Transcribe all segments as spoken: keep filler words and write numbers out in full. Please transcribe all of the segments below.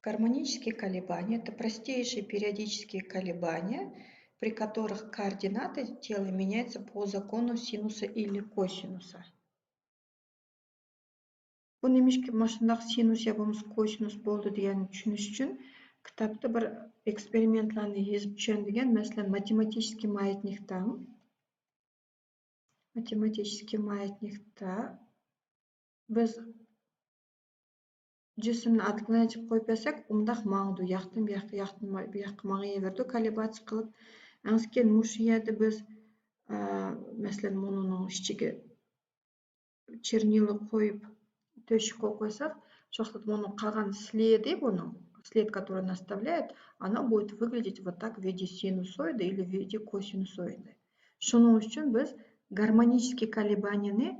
Гармонические колебания — это простейшие периодические колебания, при которых координаты тела меняются по закону синуса или косинуса. بۇ نېمىشقا مۇشۇنداق سىنۇس يا بولمىسا كوسىنۇس بولدى دېگەننى چۈشىنىش ئۈچۈن كىتابتا بىر ئېكسپېرىمېنتلارنى يېزىپ چۈشەندۈرگەن، مەسىلەن، ماتېماتىكىسكىي ماياتنىكتا، ماتېماتىكىسكىي ماياتنىكتا بىز جىسىمنى ئاتكىلەنچىپ قويۇپ بەرسەك، ئۇنداق ماڭىدۇ، ياقتىن بۇ ياققا، ياقتىن بۇ ياققا ماڭىۋېرىدۇ، كالىباتسىيە قىلىپ. ئەڭسىكىن مۇشۇ يەردە بىز، ئە، مەسىلەن، مۇنۇنىڭ ئىچىگە چېرنىلو قويۇپ، تۆشۈك قويۇپ قويساق، شۇ ۋاقىتتا بۇنىڭ قالغان سلېدى، بۇنىڭ след, который он оставляет, она будет выглядеть вот так в виде синусоида или в виде косинусоида. شۇنىڭ ئۈچۈن بىز гарمونىكىسكىي كالىبانىيەنى،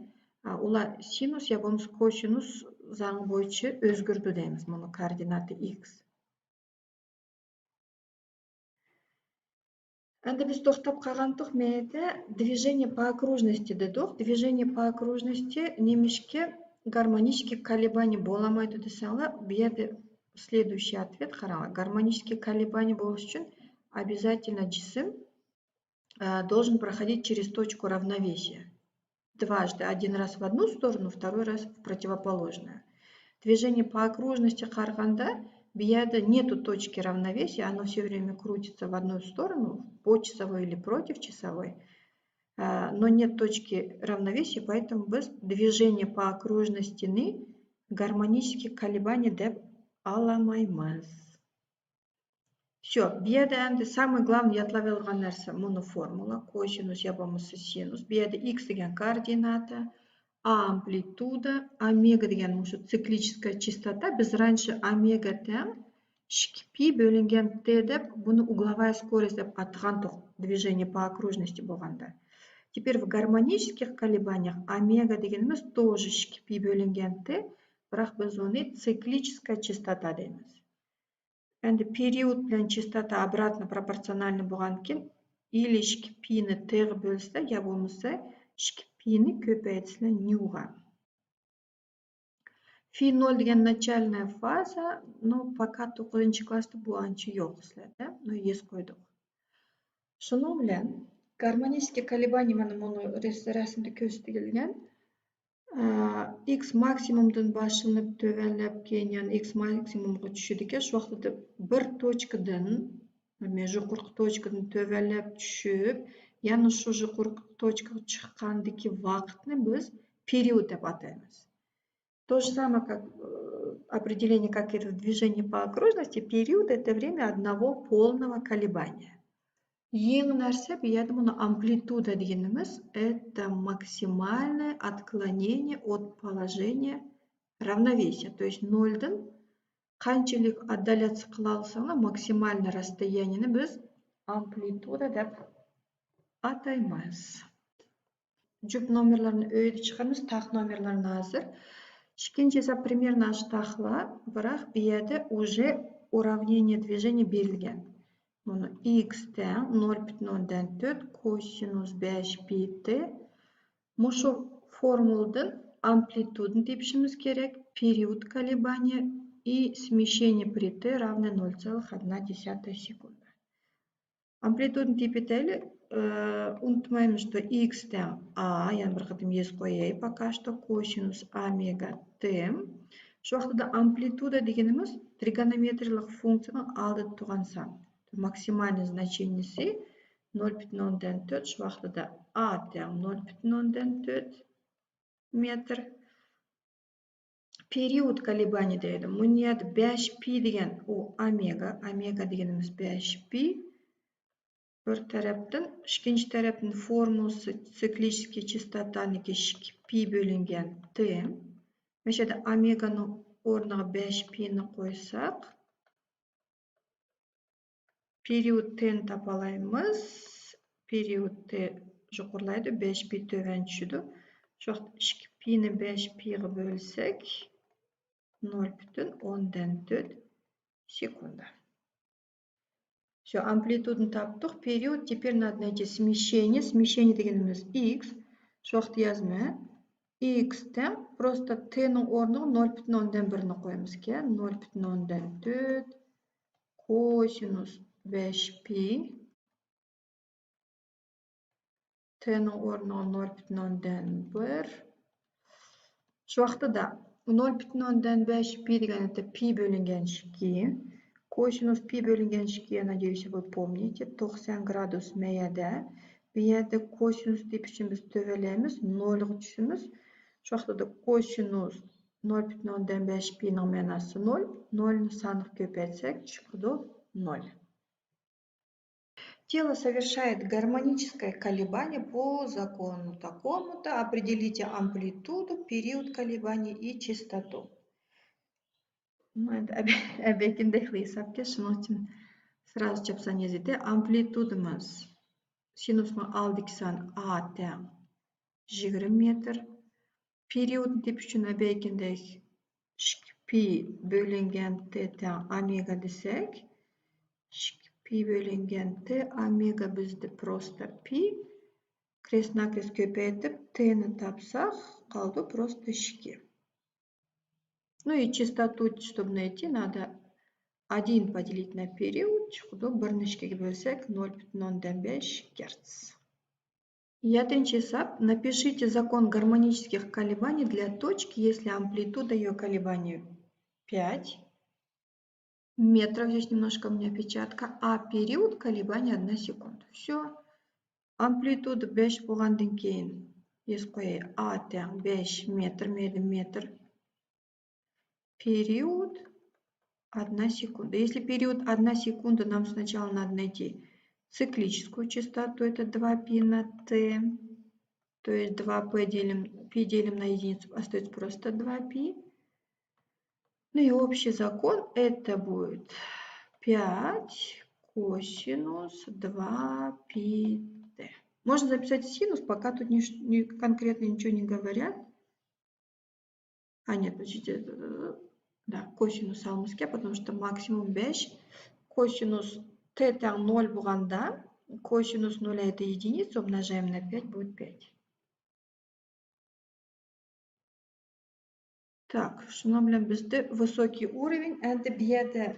ئا، ئۇلار سىنۇس يا بولمىسا كوسىنۇس زاڭى بويىچە ئۆزگىرىدۇ دەيمىز، مۇنىڭ كوئوردىناتى ئىكس. ئەمدى بىز توختاپ قالغانتۇق مەيەردە، движение по окружности دېدۇق. Движение по окружности نېمىشقا гарمونىكىسكىي كالىبانىيە بولالمايدۇ دېسەڭلار، بۇ يەردە следующий ответ قاراڭلار. Гармонические колебания بولۇش ئۈچۈن обязательно جىسىم должен проходить через точку равновесия. Дважды, один раз в одну сторону, второй раз в противоположную. Движение по окружности قارىغاندا، بۇ يەردە нету точки равновесия, оно всё время крутится в одну сторону, по часовой или против часовой. Но нет точки равновесия, поэтому بىز движение по окружностиنى гармонический колебание دەپ ئالالمايمىز. شۇ، بۇ يەردە ئەمدى самый главный يادلاۋېلىدىغان نەرسە مۇنۇ فورمۇلا، كوسىنۇس يا بولمىسا سىنۇس. بۇ يەردە ئىكس دېگەن كوئوردىناتا، ئا ئامپلىتۇدا، ئومېگا دېگەن مۇشۇ циклическая частоتا. بىز رانچە ئومېگا تەڭ ئىككى پى بۆلۈنگەن تى دەپ، بۇنى угловая скорость دەپ ئاتىغانتۇق، движение по окружности بولغاندا. Теперь в гармонических колебаниях ئومېگا دېگىنىمىز тоже ئىككى پى بۆلۈنگەن تى، بىراق بىز ئۇنى циكلىچېسكايا چىستوتا دەيمىز. ئەمدى پېرىيود بىلەن چىستوتا ئابراتنو پروپورتسىئونالنى بولغاندىكىن، ئىلى ئىككى پىنى تىغا بۆلسىلە يا بولمىسا ئىككى پىنى كۆپەيتسىلە نيۇغا. في ноль دېگەن ناچالنايا فازا، نو پاكا توققۇزىنچى كلاستا بۇ ئانچە يوق سىلەردە، نو يېزىپ قويدۇق. شۇنىڭ بىلەن گارمونىكىسكىي كالىبانىيە مانا مۇنۇ رەس-، رەسىمدە كۆرسىتىلگەن. ئىكس ماكسىمۇمدىن باشلىنىپ تۆۋەنلەپ، كېيىن يەنە ئىكس ماكسىمۇمغا چۈشىدىكەن. شۇ ۋاقىتتا بىر توچكىدىن، يۇقىرىقى توچكىدىن تۆۋەنلەپ چۈشۈپ، يەنە شۇ يۇقىرىقى توچكىغا چىققاندىكى ۋاقىتنى بىز پېرىيود دەپ ئاتايمىز. То же самое, как, э, определение, как и в движении по окружности, период — это время одного полного колебания. يېڭى نەرسە بۇ يەردە مۇنۇ ئامپلىتۇدا دېگىنىمىز، это максимальное отклонение от положения равновесия. То есть نولدىن قانچىلىك ئاددالياتسىيە قىلالىساڭلار، ماكسىمالنى راستويانىيىنى بىز ئامپلىتۇدا دەپ ئاتايمىز. جۈپ نومېرلىرىنى ئۆيدە چىقىرىمىز، تاق نومېرلىرىنى ھازىر. ئىككىنچى ھېساب پرىمېرنو ئاشۇ تاقلار، بىراق بۇ يەردە уже уравнение движения بېرىلگەن. مانا ئىكس تەڭ نۆل پۈتۈن ئوندىن تۆت كوسىنۇس بەش پى تى. مۇشۇ فورمۇلىدىن ئامپلىتۇدىنى تېپىشىمىز كېرەك. Период колебания и смещение при т равное ноль целых одна десятая секунда. ئامپلىتۇدىنى تېپىۋېتەيلى. ئۇنتۇمايمىز، что ئىكس تەڭ ئا، يەنە بىر قېتىم يېزىپ قوياي، пока что كوسىنۇس ئومېگا تى. شۇ ۋاقىتتا ئامپلىتۇدا دېگىنىمىز ترىگономېتىرىيەلىك فۇنكسىيەنىڭ ئالدىدا تۇرغان سان. ماكسىمالنىي زناچېنىيىسى نۆل پۈتۈن ئوندىن تۆت، شۇ ۋاقىتتا ئا تەڭ نۆل پۈتۈن ئوندىن تۆت مېتىر. پېرىيود كالىبانىيە دەيدۇ. مۇنۇ يەردە بەش پى دېگەن ئۇ ئومېگا، ئومېگا دېگىنىمىز بەش پى. بىر تەرەپتىن، ئىككىنچى تەرەپتىن فورمۇلىسى سىكلىچېسكىي چىستاتانىڭكى ئىككى پى بۆلۈنگەن تى. مۇشۇ يەردە ئومېگانىڭ ئورنىغا بەش پىنى قويساق، پېرىيود تىنى تاپالايمىز. پېرىيود تى يۇقىرىلايدۇ، بەش پى تۆۋەن چۈشىدۇ. شۇ ۋاقىت ئىككى پىنى بەش پىغا بۆلسەك، نۆل پۈتۈن ئوندىن تۆت سېكۇندا. شۇ ئامپلىتۇدىنى تاپتۇق. Период теперь надо найти смещение. Смещение دېگىنىمىز ئىكس. شۇ ۋاقىت يازىمەن. ئىكس تەڭ Просто تنىڭ ئورنىغا نۆل پۈتۈن ئوندىن بىرنى قويىمىزكەن. نۆل پۈتۈن ئوندىن تۆت كوسىنۇس بەش پى. تنىڭ ئورنىغا نۆل پۈتۈن ئوندىن بىر. شۇ ۋاقتىدا نۆل پۈتۈن ئوندىن بەش پى دېگەن پى بۆلۈنگەن ئىككى. كوسىنۇس پى بۆلۈنگەن ئىككى، я надеюсь, вы помните، توقسان گرادۇس مەيەدە. بۇ يەردە كوسىنۇس تىپ ئۈچۈن بىز تۆۋەنلەيمىز، نۆلگە چۈشىمىز. شۇ ۋاقتىدا كوسىنۇس نۆل پۈتۈن ئوندىن بەش پىنىڭ مەناسى نۆل. نۆلنى سانغا كۆپەيتسەك، چىقىدۇ نۆل. Тело совершает гармоническое колебание по закону такому-то. Определите амплитуду, период колебаний и частоту. Ну, это ئەبەكىندەكلا ھېسابكەن، شۇنىڭ ئۈچۈن سرازۇ چاپسان يېزىۋېتەي. ئامپلىتۇدىمىز سىنۇسنىڭ ئالدىكى سانى ئا تەڭ يىگىرمە مېتىر. Периодны тېپىش ئۈچۈن ئەبەكىندەك ئىككى پى بۆلۈنگەن تى تەڭ ئومېگا دېسەك، ئىككى پى بۆلۈنگەن تى ئومېگا بىزدە просто پى. كرېست-ناكرېست كۆپەيتىپ تىنى تاپساق، قالىدۇ просто ئىككى. Ну и частоту, чтобы найти, надо один поделить на период, چىقىدۇ، بىرنى ئىككىگە بۆلسەك، نۆل پۈتۈن ئوندىن بەش گېرتس. يەتتىنچى ھېساب. Напишите закон гармонических колебаний для точки, если амплитуда её колебаний пять метров. Здесь немножко у меня опечатка. А период колебаний одна секунда. Всё. Амплитуда беш بولغاندىن كېيىن يېزىپ قوياي. А تەڭ بەش مېتىر، مەيدە مېتىر. Период одна секунда. Если период одна секунда, нам сначала надо найти циклическую частоту, это два пи на т. То есть два пи делим, пи делим на единицу, остаётся просто два пи. Ну и общий закон, это будет пять косинус два пи т. Можно записать синус, пока тут нич-, ни-, конкретно ничего не говорят. А, нет, подождите. Да, косинус алмаска, потому что максимум беш. Косинус т тәң ноль болғанда, косинус нуля это единица, умножаем на пять, будет пять. Так, шуның белән бездә высокий уровень, әнде бу ердә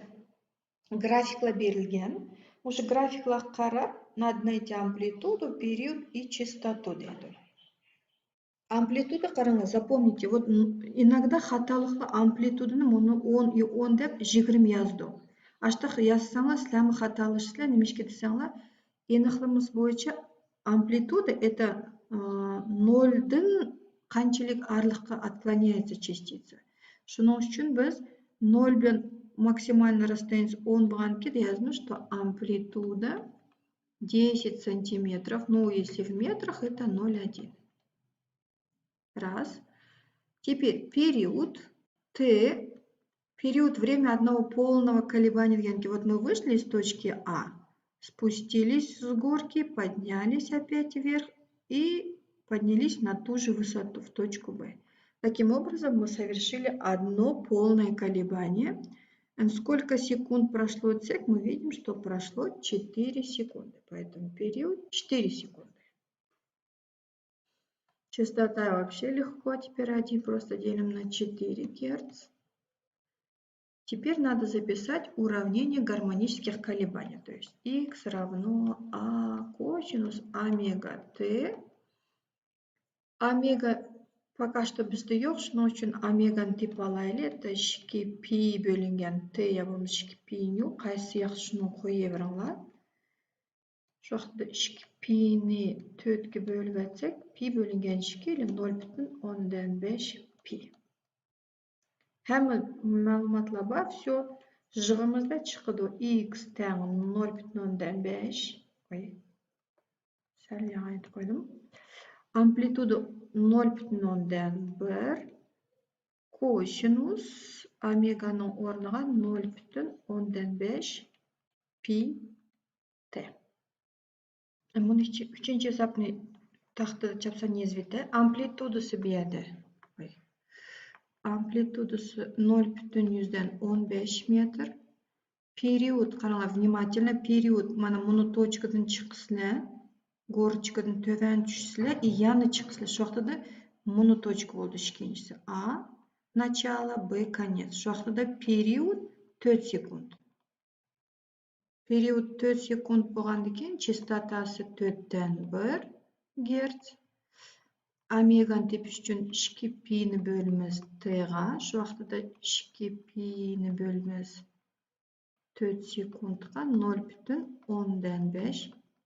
графиклар бирелгән. Уже графикларга карап, надо найти амплитуду, период и частоту диде. Амплитуда, караңыз, запомните, вот иногда хаталыкла амплитуданы моны он и он дип егерме язды. Аштак язсаңыз, сизләрме хаталашасызлар, немешке дисәңләр, энеклемес буенча амплитуда это нольдән канчалык аралыкка отклоняется частица. Шуның өчен без ноль белән максимальный расстояние он булган икән, язмыш, что амплитуда десять сантиметров, ну, если в метрах, это ноль один. Раз. Теперь период Т, период время одного полного колебания, вот мы вышли из точки А, спустились с горки, поднялись опять вверх и поднялись на ту же высоту, в точку Б. Таким образом, мы совершили одно полное колебание. Сколько секунд прошло, так мы видим, что прошло четыре секунды. Поэтому период четыре секунды. Частота вообще легко. Теперь один просто делим на четыре герц. Теперь надо записать уравнение гармонических колебаний. То есть х равно А косинус омега т. Омега пока что бизде юк, шуның өчен омеганы тип алайлы. Это икки пи бөлүнген т, я болмаса икки пи ню, кайсы яхшы, шуну куябериңлар. Шуңа икки пини төрткә бөлеп әйтсәк, пи бүленгән икене ноль бүтән уннан биш пи. Һәммә мәгълүматлар бар, всё. Җыгымыбызда чыгыды х тәң ноль бүтән уннан биш. Ой. Сәл яңа әйтеп куйдым. Амплитуда ноль бүтән уннан бер. Косинус омеганың орныга ноль бүтән уннан биш пи т. Моны өченче хисапны тахтада чапсам не звете. Амплитудасы бу ерде. Ой. Амплитудасы ноль бүтән йөздән уннан биш метр. Период, караңлар внимательно, период, мана, моны точкадан чыксызлар, горочкадан төвән төшсезләр, и яны чыксызлар. Шуңа да مۇنۇ توچكا بولدى ئىككىنچىسى. ئا، ناچالا، بې، كونېتس. شۇ ۋاقتىدا پېرىيود تۆت سېكۇنت. پېرىيود تۆت سېكۇنت بولغاندىكىن، چېستاتاسى تۆتتىن بىر گېرتس. ئومېگانى تېپىش ئۈچۈن ئىككى پىنى بۆلىمىز تېغا. شۇ ۋاقتىدا ئىككى پىنى بۆلىمىز تۆت سېكۇنتقا نۆل پۈتۈن ئوندىن بەش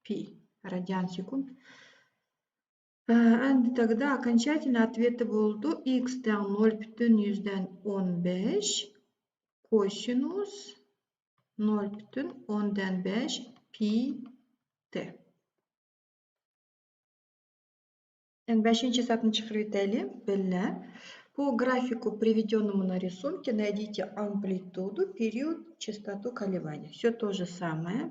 پى رادىئان سېكۇنت. ئەمدى تەگدە окончательный ответى بولىدۇ. ئىكس تەڭ نۆل پۈتۈن يۈزدىن ئون بەش كوسىنۇس نۆل پۈتۈن ئوندىن بەش پى تى. ئەمدى بەشىنچى ھېسابنى چىقىرىۋېتەيلى بىللە. По графику, приведённому на рисунке, найдите амплитуду, период, частоту колебаний. Всё то же самое.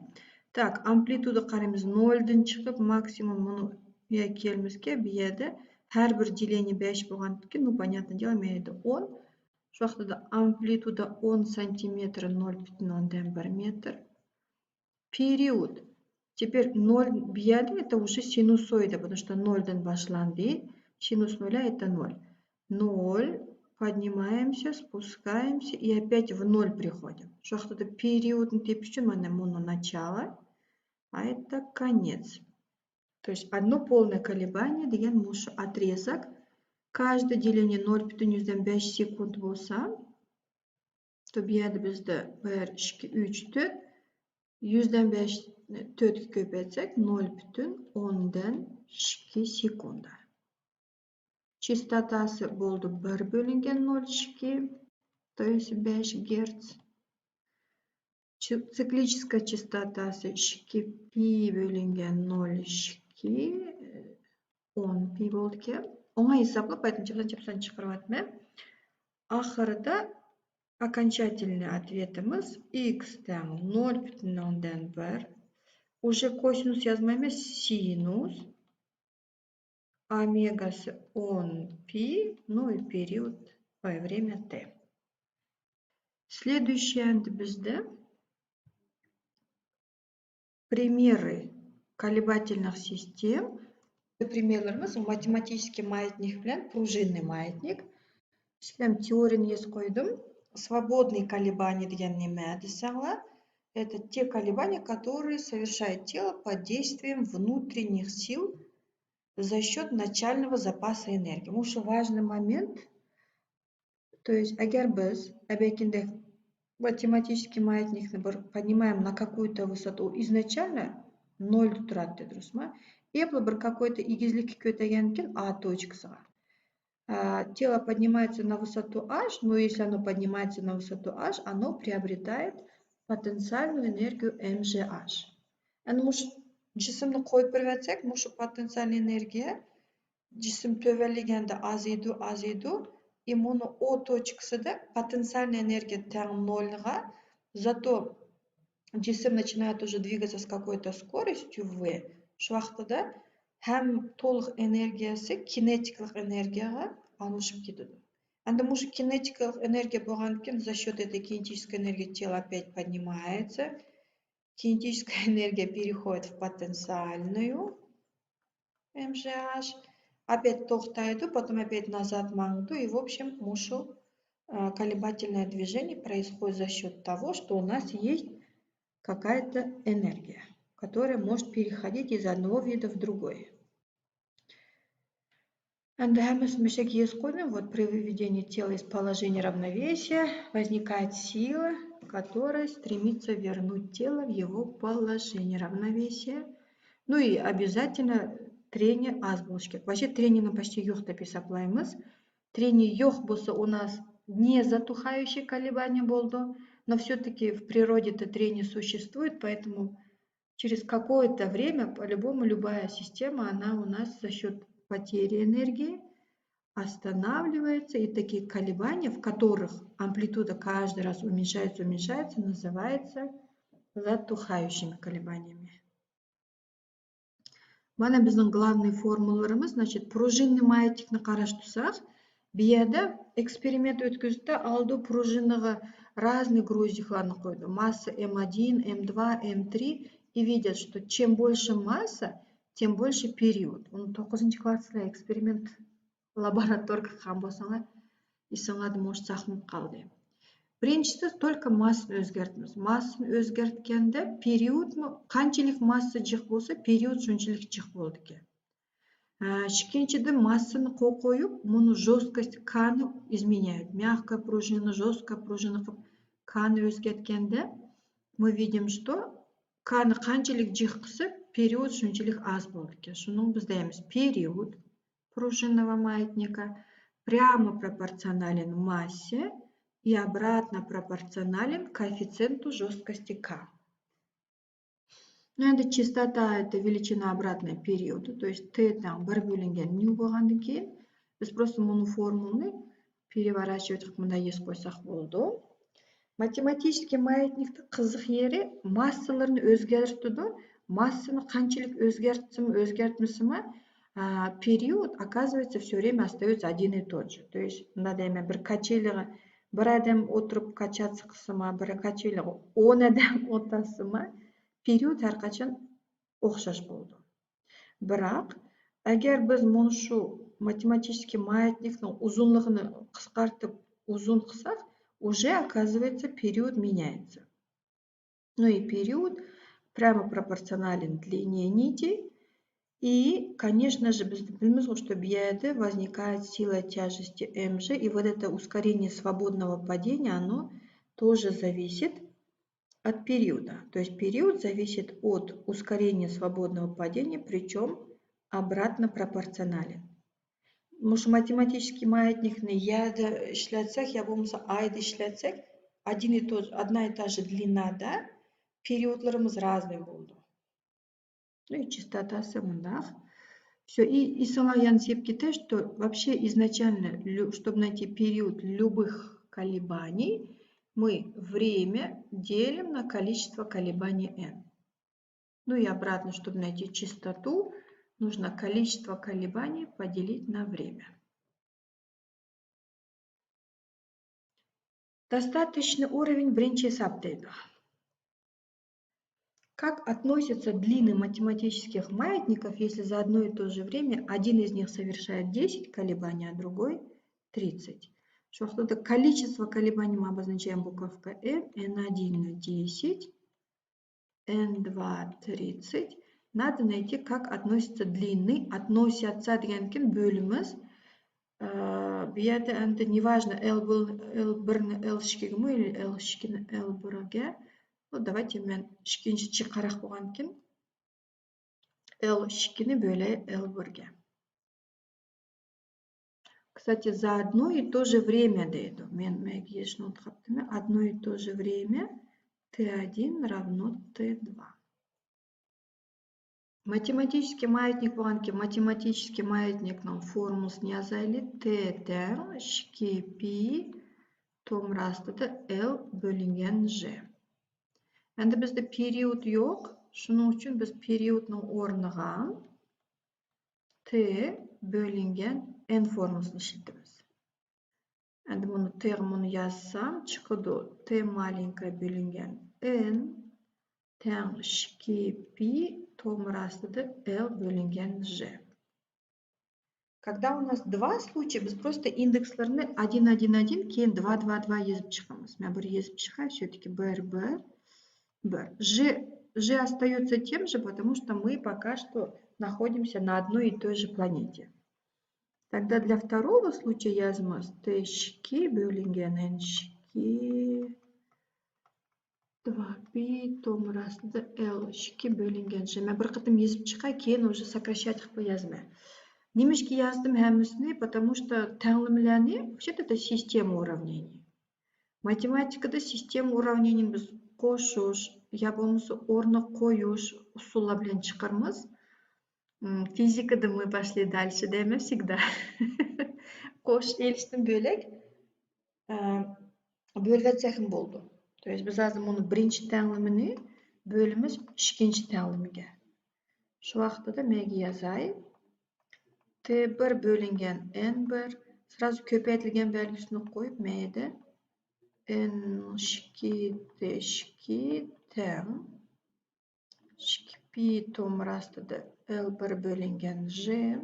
Так, ئامپلىتۇدا قارايمىز، نۆلدىن چىقىپ ماكسىمۇم مۇنۇ يەرگە كېلىمىزكەن، بۇ يەردە ھەر بىر دېلېنىي بەش بولغاندىكىن، ну, понятное дело, مەيدە ئون. شۇ ۋاقتىدا ئامپلىتۇدا ئون سانتىمېتىر، نۆل پۈتۈن ئوندىن بىر مېتىر. Период. Теперь ноль بۇ يەردە، это уже синусоида, потому что нольدىن باشلاندى. Синус нуля это ноль. Ноль, поднимаемся, спускаемся и опять в ноль приходим. شۇ ۋاقتىدا периодنى تېپىش ئۈچۈن مانا مۇنۇ ناچالا، а это конец. То есть одно полное колебание دېگەن مۇشۇ отрезок. Каждое деление нۆل پۈتۈن يۈزدىن بەش سېكۇنت بولسا، то بۇ يەردە بىزدە بىر، ئىككى، ئۈچ، تۆت. يۈزدىن بەشنى تۆتكە كۆپەيتسەك، نۆل پۈتۈن ئوندىن ئىككى سېكۇندا. چېستاتاسى بولدى بىر بۆلۈنگەن نۆل ئىككى، то есть بەش گېرتس. چىكلىچېسكاي چېستاتاسى ئىككى پى بۆلۈنگەن نۆل ئىككى، ئون پى بولىدىكەن. ئوڭاي ھېسابلاپ، بەتىنچى بىلەن چاپسان چىقىرىۋاتىمەن. ئاخىرىدا окончательный ответىمىز ئىكس تەڭ نۆل پۈتۈن ئوندىن بىر. Уже كوسинۇس يازمايمىز، سىنۇس. ئومېگاسى ئون پى، ну и период, ой, время т. Следующий ئەمدى بىزدە примеры колебательных систем. Примерлىرىمىز ماتېماتىكىسكىي ماياتنىك بىلەن پرۇژىننىي ماياتنىك. سىلەم تېئورىيىنى يېزىپ قويدۇم. Свободные колебания دېگەن نېمە دېسەڭلار، это те колебания, которые совершает тело под действием внутренних сил за счёт начального запаса энергии. مۇشۇ важный момент. То есть ئەگەر بىز ئەبەكىندەك ماتېماتىكىسكىي ماياتنىكنى بىر поднимаем на какую-то высоту، ئۇ ئىزناچالنو نۆلدە تۇراتتى، دۇرۇسمۇ؟ ئېپلا بىر какой-то ئېگىزلىككە كۆتەرگەندىن كېيىن ئا توچكىسىغا. Тело поднимается на высоту H, но если оно поднимается на высоту H, оно приобретает потенциальную энергию МЖH. ئەنە مۇشۇ جىسىمنى قويۇپ بېرىۋەتسەك، مۇشۇ پوتېنسىئالنىي ئېنېرگىيە جىسىم تۆۋەنلىگەندە ئازىيىدۇ، ئازىيىدۇ. ئى مۇنۇ ئو توچكىسىدا پوتېنسىئالنىي ئېنېرگىيە تەڭ نۆلغا، зато جىسىم начинает уже двигаться с какой-то скоростью V. شۇ ۋاقتىدا ھەم تولۇق ئېنېرگىيەسى كىنېتىكلىق ئېنېرگىيەگە ئالمىشىپ كېتىدۇ. ئەمدى مۇشۇ كىنېتىكلىق ئېنېرگىيە بولغاندىكىن за счёт этой кинетической энергии тело опять поднимается. Кинетическая энергия переходит в потенциальную МЖH. Опять توختايدۇ، потом опять назад ماڭىدۇ. И в общем مۇشۇ колебательное движение происходит за счёт того, что у нас есть какая-то энергия, которая может переходить из одного вида в другой. Endi həmməsi müşək yaz qoydum. Вот при выведении тела из положения равновесия возникает сила, которая стремится вернуть тело в его положение равновесия. Ну и обязательно трение аз болуş kerak. Вообще трениені почти yox deb hisoblaymiz. Трение yox болса, у нас не затухающее колебание болду, но всё-таки в природе-то трение существует, поэтому через какое-то время, по-любому, любая система, она у нас за счёт потери энергии останавливается, и такие колебания, в которых амплитуда каждый раз уменьшается, уменьшается, называется затухающими колебаниями. Mana bizning главный формулаларımız, значит, пружинный маятникни qarash tursak, bu yerda eksperiment o'tkazibdi, oldi пружинаға разный грузикlarni qo'ydi. Масса М один, М два, М три. И видят, что чем больше масса, тем больше период. Uni to'qqizinchi klassda eksperiment لابوراتورغا قىلغان بولساڭلار، ئېسىڭلاردا مۇشۇ ساقلىنىپ قالدى. بىرىنچىسى، только ماسسىنى ئۆزگەرتىمىز. ماسسىنى ئۆزگەرتكەندە پېرىيودمۇ، قانچىلىك ماسسا جىق بولسا، پېرىيود شۇنچىلىك جىق بولىدىكەن. ئىككىنچىدىن، ماسسىنى قويۇپ، مۇنۇ жёсткость كانى ئىزمېنيايدۇ. مياككا پرۇژىنا، жёсткا پرۇژىنا قىلىپ، كانى ئۆزگەرتكەندە، мы видим, что كانى قانچىلىك جىق قىلسا، پېرىيود شۇنچىلىك ئاز بولىدىكەن. شۇنىڭ بىز دەيمىز پېرىيود пружинного маятника прямо пропорционален массе и обратно пропорционален коэффициенту жёсткости К. Ну, endi частота это величина обратная периода, то есть Т تەڭ بىر بۆلۈنگەن нيۇ بولغاندىن كېيىن، بىز просто مۇنۇ فورمۇلىنى переворачивать قىلىپ مۇنداق يېزىپ قويساق بولىدۇ. ماتېماتىكىي ماياتنىكنىڭ قىزىق يېرى ماسسىلىرىنى ئۆزگەرتىدۇ. ماسسىنى قانچىلىك ئۆزگەرتسىمۇ، ئۆزگەرتمىسىمۇ، ئا، период, оказывается, всё время остаётся один и тот же. То есть، مۇنداق دەيمەن، بىر كاچېلىغا بىر ئادەم ئولتۇرۇپ كاچاتسا قىلسىمۇ، بىر كاچېلىغا ئون ئادەم ئولتۇرسىمۇ، период ھەر قاچان ئوخشاش بولىدۇ. بىراق، ئەگەر بىز مانا شۇ ماتېماتىكىي ماياتنىكنىڭ ئۇزۇنلۇقىنى قىسقارتىپ ئۇزۇن قىلساق، уже оказывается период меняется. Ну и период прямо пропорционален длине нити. И, конечно же, biz bilmizmi, что bu yerda возникает сила тяжести М Ж, и вот это ускорение свободного падения, оно тоже зависит от периода. То есть период зависит от ускорения свободного падения, причём обратно пропорционален. مۇشۇ ماتېماتىكىي ماياتنىكنى يەردە ئىشلەتسەك يا بولمىسا ئايدا ئىشلەتسەك، один и тот же, одна и та же длинада периодلىرىمىز разный بولىدۇ. Ну и частотасы مۇنداق. Всё, и, и сама я не китеш, что вообще изначально, лю- чтобы найти период любых колебаний, мы время делим на количество колебаний n. Ну и обратно, чтобы найти частоту, нужно количество колебаний поделить на время. Достаточный уровень, birinchi etapp deydi. Как относятся длины математических маятников, если за одно и то же время один из них совершает десять колебаний, а другой тридцать? Что количество колебаний мы обозначаем буковкой n, n один на десять, n два тридцать. Надо найти, как относятся длины, относятся дегенге бөлемиз. Э, bu yerda endi неважно, L bir, L bir ni L ikkiga или L ikki ni L birga. Ну, давайте men ikkinchi chiqaroq bo'lgankin L ikki ni bo'lay L birga. Кстати, за одно и то же время deydi. Men manga yozishni unutib qolibdimi? Одно и то же время T один равно T два. Математический маятник bo'lganki, математический маятникning formulasini yozaylik. T teng ikki pi tomir ostida L bo'lingan J. Endi bizda period yo'q. Shuning uchun biz periodning o'rniga T bo'lingan n formulasini ishlatamiz. Endi buni T ga buni yozsam, chiqadi T маленькая bo'lingan n teng ikki pi tomir ostida L bo'lingan J. Когда у нас два случая, biz просто indekslarini один один один, keyin два два два yozib chiqamiz. Men bir yozib chiqay, всё-таки bir bir bir. J, J остаётся тем же, потому что мы пока что находимся на одной и той же планете. Тогда для второго случая yozamiz T ikki bo'lingan n ikki, два pi tomir ostida L ikki bo'lingan J. Men bir qatim yozib chiqay, keyin уже сокращать qilib yozaman. Нima uchun yozdim hammasini? Потому что tanglamlarni, вообще-то, это система уравнений. Математикада система уравненияni biz qo'shish ya bo'lmasa o'rni qo'yish usullari bilan chiqaramiz. М, физикада мы пошли дальше deyman всегда. Qo'shib elishdan bo'lak, ä, bo'lib o'tsak ham bo'ldi. То есть biz hozir buni birinchi tanglamani bo'lamiz ikkinchi tanglamaga. Shu vaqtida men yozay. T bir bo'lingan n bir. Сразу ko'paytirilgan belgisini qo'yib, mayda n ikki T ikki teng ikki pi tomir ostida L bir bo'lingan J.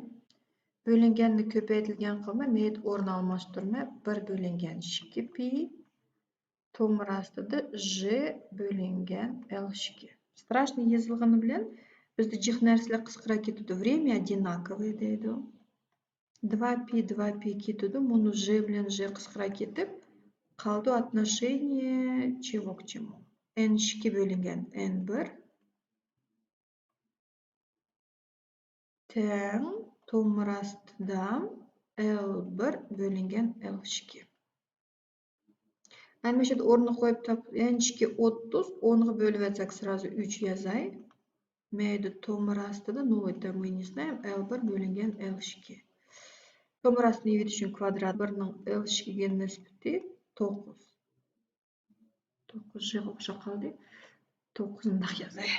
بۆلۈنگەننى كۆپەيتىلگەن قىلماي، مەيدە ئورۇن ئالماشتۇرماي، بىر بۆلۈنگەن ئىككى پى تومۇر ئاستىدا ژ بۆلۈنگەن ئېل ئىككى. Страшный يېزىلغىنى بىلەن بىزدە جىق نەرسىلەر قىسقىراپ كېتىدۇ. Время одинаковое دەيدۇ. Два пи، два пи كېتىدۇ. مۇنۇ ژ بىلەن ژ قىسقىراپ كېتىپ، قالىدۇ отношение чего к чему. Н ئىككى بۆلۈنگەن ن بىر تەڭ تومۇر ئاستىدا ئېل بىر بۆلۈنگەن ئېل ئىككى. ئەنە مۇشۇ يەردە ئورنىنى قويۇپ تاپ، ن ئىككى ئوتتۇز، ئونغا بۆلۈۋەتسەك، سرازۇ ئۈچ يازاي. مەيدە تومۇر ئاستىدا، ну, это мы не знаем, ئېل بىر بۆلۈنگەن ئېل ئىككى. تومۇر ئاستىنى يېزىش ئۈچۈن كۋادرات بىرنىڭ ئېل ئىككىگە نىسبىتى توققۇز. توققۇز ژغا ئوخشاپ قالدى. توققۇز مۇنداق يازاي.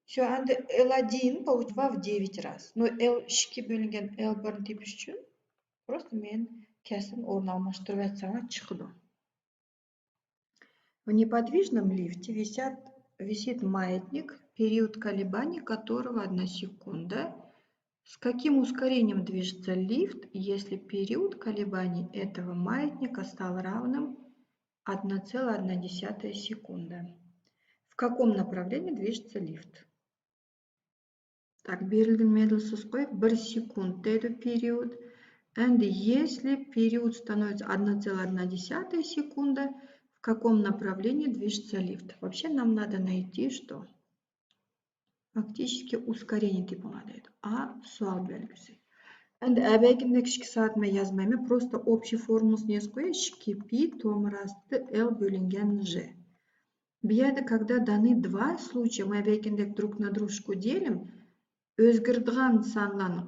Всё, ئەمدى ئېل ئون بولۇپ، ۋاۋ دېۋەت راس. Ну, ئېل ئىككى بۆلۈنگەن ئېل بىرنى تېپىش ئۈچۈن، просто مەن كەسىن ئورۇن ئالماشتۇرۇۋەتسەڭلار چىقىدۇ. В неподвижном лифте висят, висит маятник, период колебаний которого одна секунда. С каким ускорением движется лифт, если период колебаний этого маятника стал равным одна целая одна десятая секунда? В каком направлении движется лифт? Так, берілген медалсыз қой, бір секунд деді период. And если период становится одна целая одна десятая секунда, в каком направлении движется лифт? Вообще нам надо найти, что фактически ускорение типа деді. А, суал белгісі. Endi әбәкіндегі ішкі сағат мен язмаймын, просто общий формуласын язып қояйын. Ішкі пи томырасты L бөлінген G. Бияда, когда даны два случая, мы әбәкіндегі друг на дружку делим, өзгердіған санланы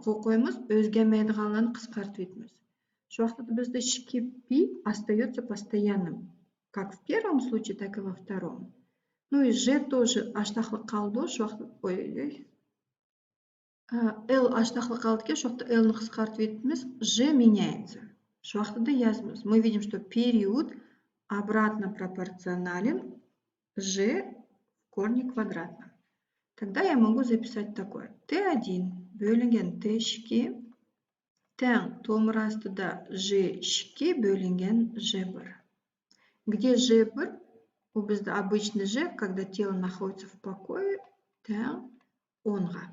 қоймыз, өзгермейдіғанланы қысқартып етеміз. Şu вақытта бізде ішкі пи остается постоянным, как в первом случае, так и во втором. Ну и G тоже аштақлы қалды, şu вақытта, ой-ой-ой. L аштақлы қалды екен, şu вақытта L ны қысқартып етеміз, G меняется. Şu вақытта да язамыз. Мы видим, что период обратно пропорционален G в корне квадратном. Тогда я могу записать такое. T один бөлінген T ішкі тең томыр астыда G ішкі бөлінген G бір. Где G бір? Ол бізде обычный G, когда тело находится в покое, тең онға.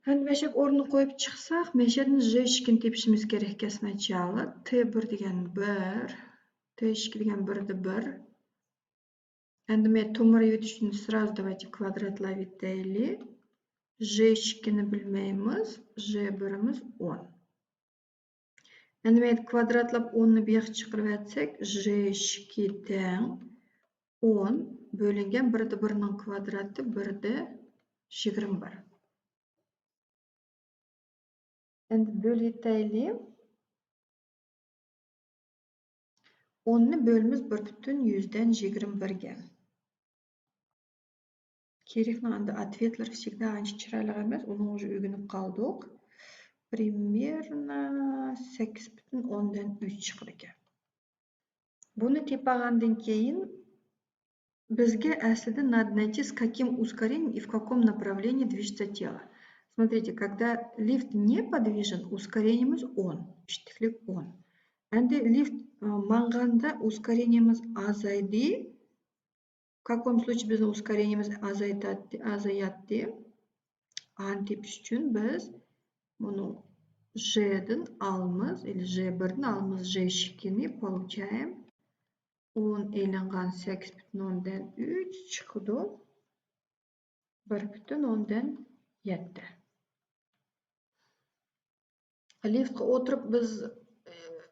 Endi мәшек орнын қойып шықсақ, мәшеден G ішкін тепішіміз керек сначала. T бір деген бір, T ішкі деген бірді бір. Endi мен томыр ету үшін сразу давайте квадратлап етейли. G ішкіні білмейміз, G біріміз он. Endi мен квадратлап онны бияқ шықырып әтсек, G ішкі тең он бөлінген бірді бірінің квадраты, бірді жиырма бір. Endi бөлетейли. Онны бөліміз бір бүтін жүзден жиырма бірге. Керекнің анда ответлер всегда анша чырайлы емес, оның уже үйреніп қалдық. Примерно сәккіз бүтін оннан үш шықты екен. Бұны теппағаннан кейін бізге әсілде надо найти, с каким ускорением и в каком направлении движется тело. Смотрите, когда лифт неподвижен, ускорениеміз он, жітіклік он. Endi лифт маңғанда ускорениеміз азайды. В каком случае біздің ускорениеміз азаяды? Аны тепіш үшін біз мұны G-ден аламыз, или G бірден аламыз, G ішкіні получаем. Он ілінген сәккіз бүтін оннан үш шықты. Бір бүтін оннан жеті. Лифтке отырып, біз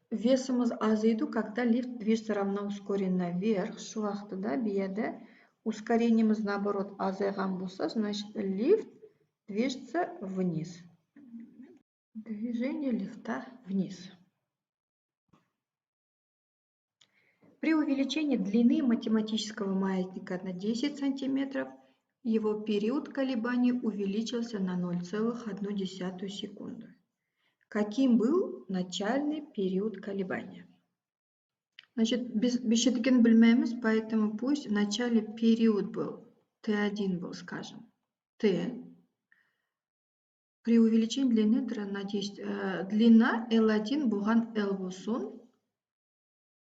весіміз азайды, когда лифт движется равноускоренно вверх, şu вақытта бияда ускорениеміз наоборот азайған болса, значит лифт движется вниз. Движение лифта вниз. При увеличении длины математического маятника на десять сантиметров его период колебаний увеличился на ноль целых одну десятую секунду. Каким был начальный период колебания? Значит, без беседкин bilmemiz, поэтому пусть в начале период был Т один был, скажем, Т. При увеличении длины на десять, длина L один بولغان L بولسۇن.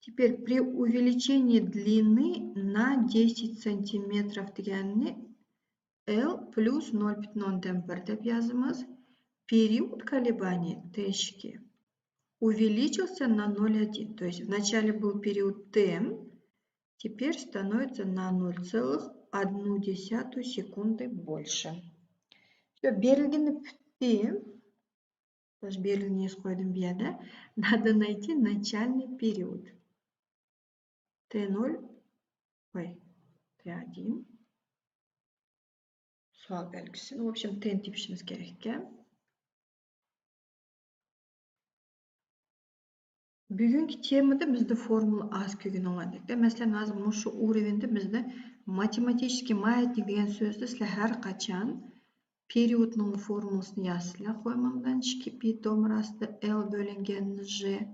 Теперь при увеличении длины на десять сантиметров دېگەننى L plus нول پۈتۈن ئوندىن بىر دەپ يازىمىز. Период колебаний T ئىككى увеличился на ноль один. То есть вначале был период T, теперь становится на ноль целых одну десятую секунды больше. Всё, берілгені пүтті. Даже берілген ес қойдым bu yerде. Надо найти начальный период. T ноль, ой, T один. Sual belgisi. В общем, T ni tepişimiz kerekken. Bugünkü temada bizde formula az kölgeniň bar. Masalan, hazır şu уровеньde bizde математический маятник degen sözde sizler her kaçan periodnyň formulasını yazsızlar. Qoyma mından iki pi tomrasında L bölüngen J.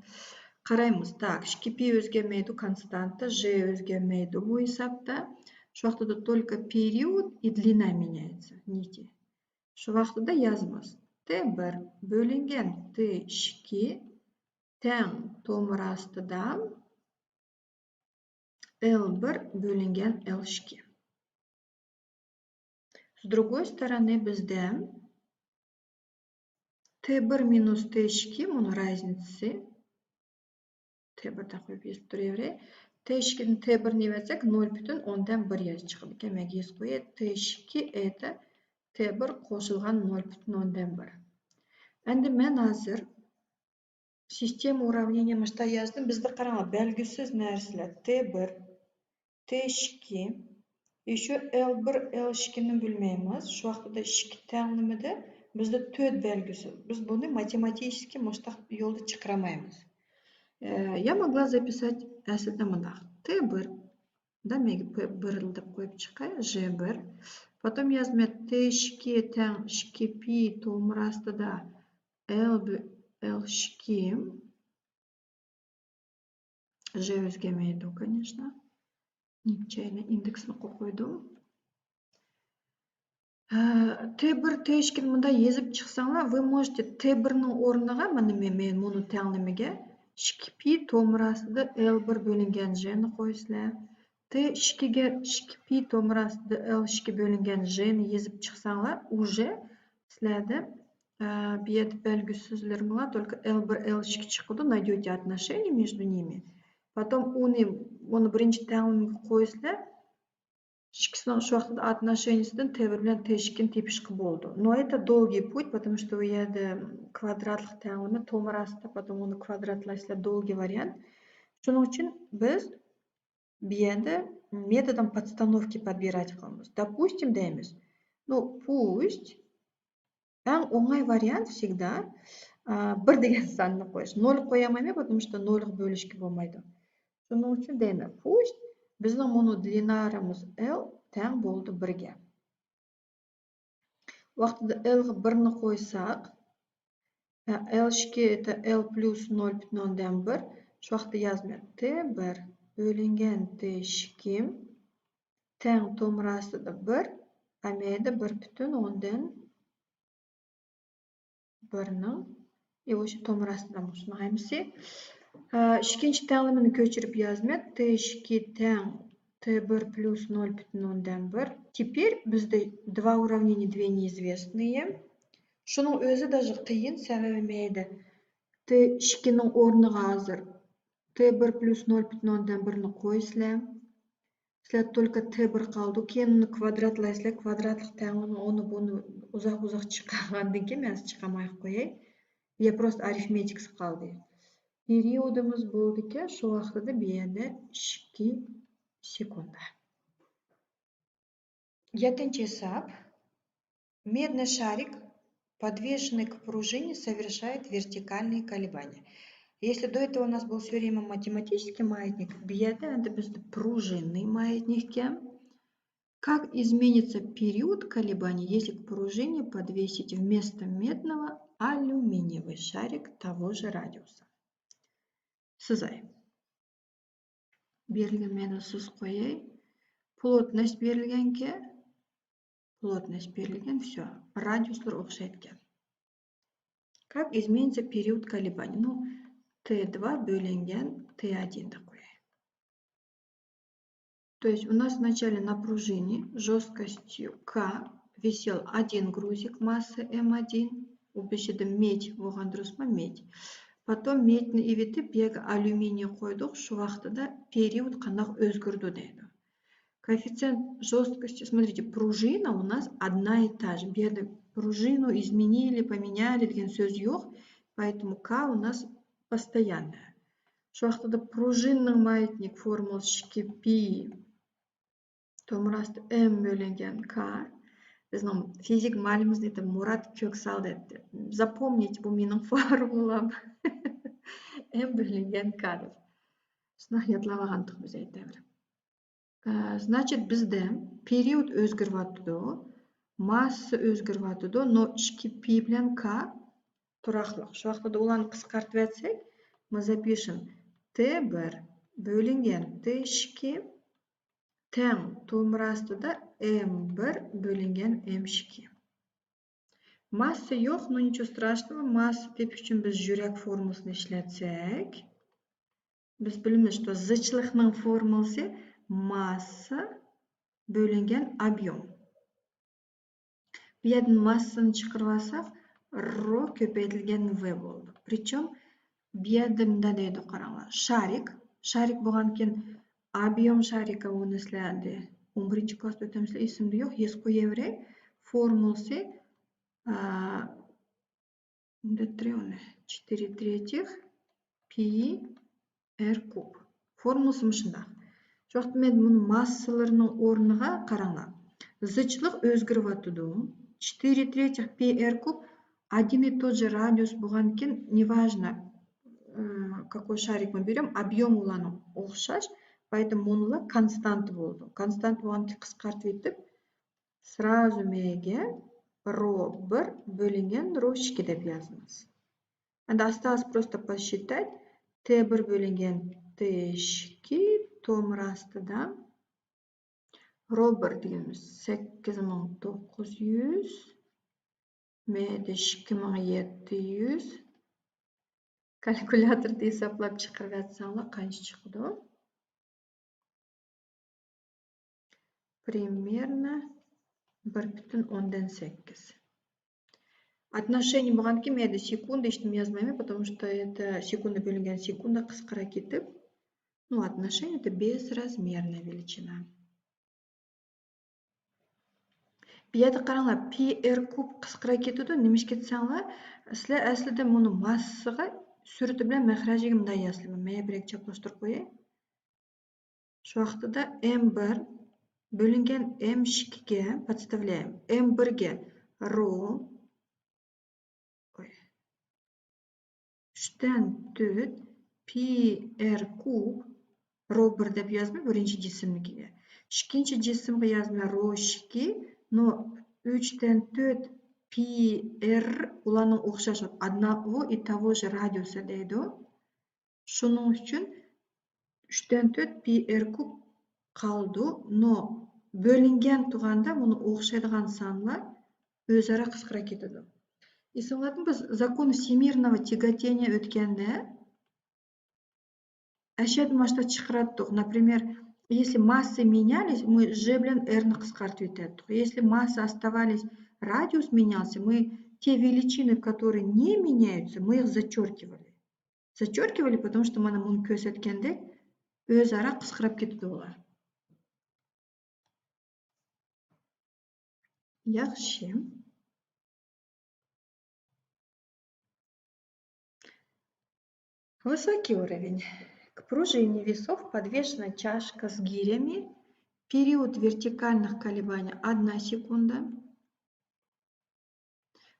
Qaraymız. Tak, iki pi özgermeydi, konstanta, J özgermeydi bu hesapta. Şu vaqtda только период и длина меняется. Niti. Şu vaqtda yazmaz. T bir bölüngen T iki teň tomrasında L bir bölüngen L iki. С другой стороны, bizde T bir minus T iki, bunun разницасы. T bir de qoyup yazıp turaverey. T ikini T bir ni bersek, nol pütün ondan bir yaz çıqdı. Demek, yaz qoyay. T iki это T bir qoşulğan nol pütün ondan bir. Endi men hazır Sistema уравнения mışta yazdım. Bizde qaraň, belgisiz narsalar. T bir, T iki, ещё L bir, L ikini bilmeymiz. Şu vaqtda iki teňlemede bizde dört belgisiz. Biz bunı математически muştaq yolda çıqıramaymız. Ee, я могла записать aslında mındaq. T bir, da men P bir dep qoyup çıqay, J bir. Потом yazma T iki teň iki pi tomrasında L bir, L iki. J özgermeydi, конечно. Ничейный indeksini qoyup qoydum. Ee, T bir, T ikini mında yazıp çıqsaňlar, вы можете T birniň ornuna, mana men, men muny teňlemege iki pi tomrasında L bir bölüngen J ni qoysizlar. T ikige iki pi tomrasında L iki bölüngen J ni yazıp çıqsaňlar, уже sizlerde, e, bu yerde belgisizleriň bar, только L bir, L iki çıqıdı, найдёте отношение между ними. Потом ony, ony birinji teňlemege qoýsizlar, ikisiniň şu wagtda отношениесinden T bir bilen T ikini tepişki boldy. Но это долгий путь, потому что bu ýerde kwadratlyk teňleme, tomar astda, потом ony kwadratlaýsizlar, долгий вариант. Şonuň üçin biz bu ýerde методом подстановки подбирать kylýarmyz. Допустим, diýýäris. Ну, пусть Äň oňaý wariant всегда, a, bir degen sanyny goýuş. Nol goýamaýman, потому что nol bölüşki bolmaýdy. Şonuň üçin diýme, пусть biziň muny длинарymyz L täň boldy birge. Wagtynda L birni goýsak, a, L iki это L plus nol pütün ondan bir, şu wagtda ýazmaýan. T bir bölüngen T iki täň tomar astynda bir, a, meýde bir pütün ondan birniň, e, oşo tomar astynda munuň hemmesi. Ha, ikinji täňlemini köçürip ýazmak. T iki täň T bir plus nol pütün ondan bir. Теперь bizde два уравнения, две неизвестные. Şunuň özi даже kyn, sebäbi meýde T ikiniň ornuny hazır T bir plus nol pütün ondan birini goýsizler. Sizler только T bir galdy. Keýin ony kwadratlaýsizlar, kwadratlyk täňleme, ony, buny uzak-uzak çykargandan keýin men çykamaýak goýaý. Ýa prosta arifmetiksi galdy. Periodymyz boldy ki, şu wagtda bu ýerde iki sekunda. Ýedinji esap. Медный шарик, подвешенный к пружине, совершает вертикальные колебания. Если до этого у нас был всё время математический маятник, bu ýerde endi bizde пружинный маятник eken. Как изменится период колебаний, если к пружине подвесить вместо медного алюминиевый шарик того же радиуса? Syzaý. Berilgen meni syz goýaý. Plotnost berilgenki, plotnost berilgen, всё. Radiuslar ogşaýtgan. Как изменится период колебаний? Ну, Т два бөлінген Т один такое. То есть у нас вначале на пружине жесткостью К висел один грузик массы М один, у бешеде медь болған, дұрыс па, медь. Потом медьні ивитип, бияғы алюминий қойдық, шу вақытыда период қанақ өзгерді дейді. Коэффициент жесткости, смотрите, пружина у нас одна и та же. Бияда пружину изменили, поменяли деген сөз жоқ, поэтому К у нас постоянная. Шу вақытыда пружинның маятник формуласы ішкі пи, томырасты М бөлінген К. Біздің физик муғаліміміз дейтін, Мурат Көксал дейтін. Запомните, бұл менің формулам. М бөлінген К деп. Шынақ ятлап алғандық біз әйтеуір. Ә, значит, бізде период өзгеріп атыды, масса өзгеріп атыды, но ішкі пи білән К тұрақлық. Шу вақытыда оланы қысқартып әтсек, мы запишем Т бір бөлінген Т ішкі тең томырасты да М бір бөлінген М ішкі. Масса жоқ, но ничего страшного. Масса деп үшін біз жүрек формуласын ішлетсек, біз білеміз, что зычылықның формуласы масса бөлінген объем. Бу жерден массаны чыгарып алсақ, ро көбейтілген в болды. Причем бу жерде мында дейді, қараңлар. Шарик. Шарик болған екен, объем шарика, оны сілерде он бірінші класста өтемісілер, есімде жоқ, ес қоя берейік. Формуласы, а, мында три оны, четыре третьих пи р куб. Формуласы мышында. Шу вақытта мен бұны массаларының орныға, қараңлар. Зычылық өзгеріп атыды. Четыре третьих пи р куб, один и тот же радиус болған екен, неважно, э, какой шарик мы берем, объем оларның оқшаш, поэтому муныла константа болды. Константа болған екен, қысқартып етіп, сразу меге ро бір бөлінген ро ішкі деп жазыңыз. Енді осталось просто посчитать. Т бір бөлінген Т ішкі томырастыда ро бір дегеніміз сегіз мың тоғыз жүз, меде ікі мың жеті жүз. Калькуляторда есаплап чыгарып атсаңлар, қанша шықты? Примерно бір бүтін оннан сегіз. Отношение болған екен, мен де секунда ештеңе жазбаймын, потому что это секунда бөлінген секунда қысқара кетіп, ну, отношение это безразмерная величина. Бу жерде қараңлар, пи р куб қысқара кетеді, немешке десеңлер, сілер әсілде мұны массаға суреті білән мәхрәжіге мындай язылар. Мен бір-екі чапластырып қояйын. Шу вақытта М бір бөлінген М ішкіге подставляем. М бірге ро, ой, үштен төрт пи р куб, ро бір деп язма, бірінші жисімге. Ішкенші жисімге язма ро ішкі, но үштен төрт пи р, оларның оқшаш, одного и того же радиуса дейді. Шуның үшін үштен төрт пи р куб қалды, но бөлінген туғанда бұны оқшайдыған санлар өзара қысқара кетеді. Есімлердің біз закон всемирного тяготения өткенде әшет машта чыгараттық. Например, если массы менялись, мы ж белән р ны қысқартып ететтік. Если массы оставались, радиус менялся, мы те величины, которые не меняются, мы их зачеркивали. Зачеркивали, потому что мана муны көрсеткенде өзара қысқарып кетеді олар. Яхшы. Высокий уровень. К пружине весов подвешена чашка с гирями. Период вертикальных колебаний одна секунда.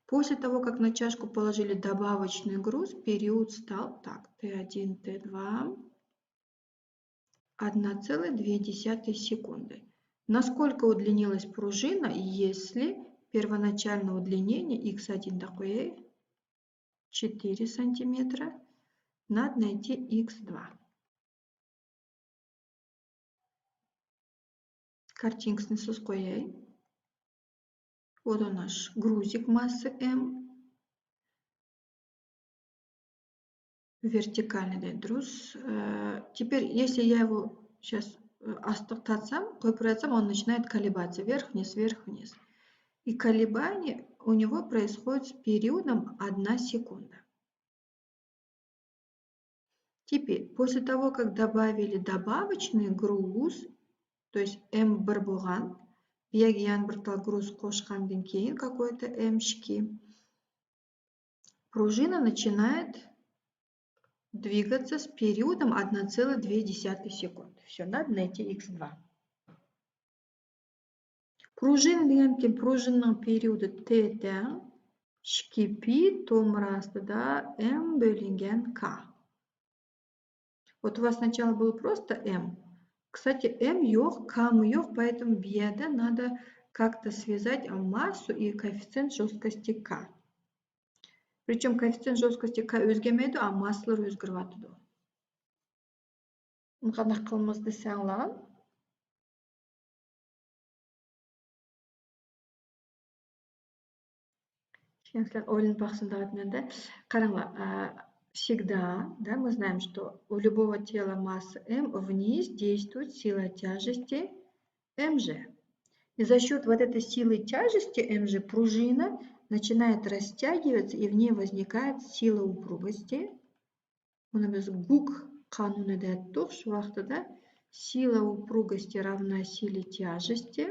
После того, как на чашку положили добавочный груз, период стал так, Т один, Т два, одна целая две десятых секунды. Насколько удлинилась пружина, если первоначальное удлинение икс один такое четыре сантиметра, надо найти икс два. Картинкасын сызып қояйын. Вот у нас грузик массы М. Вертикальный, да, трос. Э, теперь, если я его сейчас, э, астык татсам, куюп турсам, он начинает колебаться вверх-вниз, вверх-вниз. И колебание у него происходит с периодом одна секунда. Теперь, после того, как добавили добавочный груз, то есть M bir болған, бияге яны бір тал груз қошқаннан кейін какой-то M iki, пружина начинает двигаться с периодом одна целая две десятых секунд. Все, надо найти икс два. Пружина деген ке, пружинның периоды Т тең iki pi tomыр астында M бөлінген К. Вот у вас сначала было просто M. Кстати, M жоқ, К мы жоқ, поэтому бияда надо как-то связать массу и коэффициент жесткости К. Причем коэффициент жесткости К өзгермейді, а массалар өзгеріп жатады. Оны қандай қылмыз десеңлар. Кішкене сілер ойланып бақсын деп айтамын да. Қараңлар, а, всегда, да, мы знаем, что у любого тела массы M вниз действует сила тяжести М Ж. И за счет вот этой силы тяжести М Ж пружина начинает растягиваться, и в ней возникает сила упругости. Оны біз Гук қануны деп айттық. Шо вақытта сила упругости равна силе тяжести.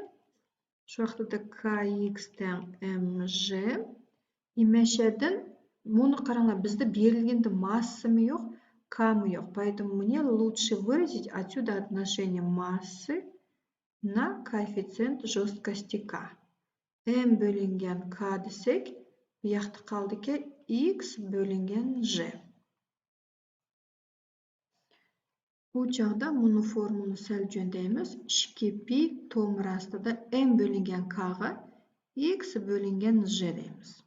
Шо вақытта К икс тең М Ж. И мәсәлән, муны қараңлар, бізде берілгенде массамы жоқ, К мы жоқ. Поэтому мне лучше выразить отсюда отношение массы на коэффициент жесткости К. M бөлінген К десек, бу яқта қалды ке икс бөлінген Ж. Бу чағда муны формуланы сәл жөндейміз. Ікі пи том астында M бөлінген К ға икс бөлінген Ж дейміз.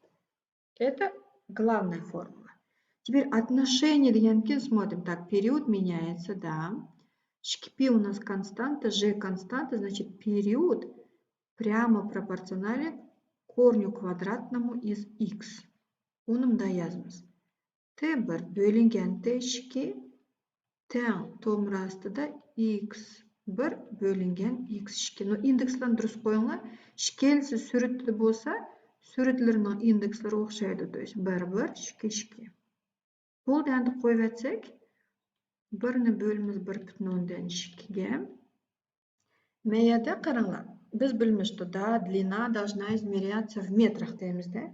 Это главная формула. Теперь отношение деген ке, смотрим. Так, период меняется, да. Ікі пи у нас константа, Ж константа, значит, период прямо пропорционален корню квадратному из икс. Оны мында язамыз. Т бір бөлінген Т ікі тең том астында икс бір бөлінген икс ікі. Но индекслерін дұрыс қойыңлар. Шкелсі сүріті болса, сүрітлерінің индекслері ұқсайды. То есть бір бір, ікі ікі. Болды, енді қойып өтсек, бірні бөліміз бір бүтін оннан ікіге. Мәйәдә, қараңлар, біз білеміз, что, да, длина должна измеряться в метрах дейміз, да.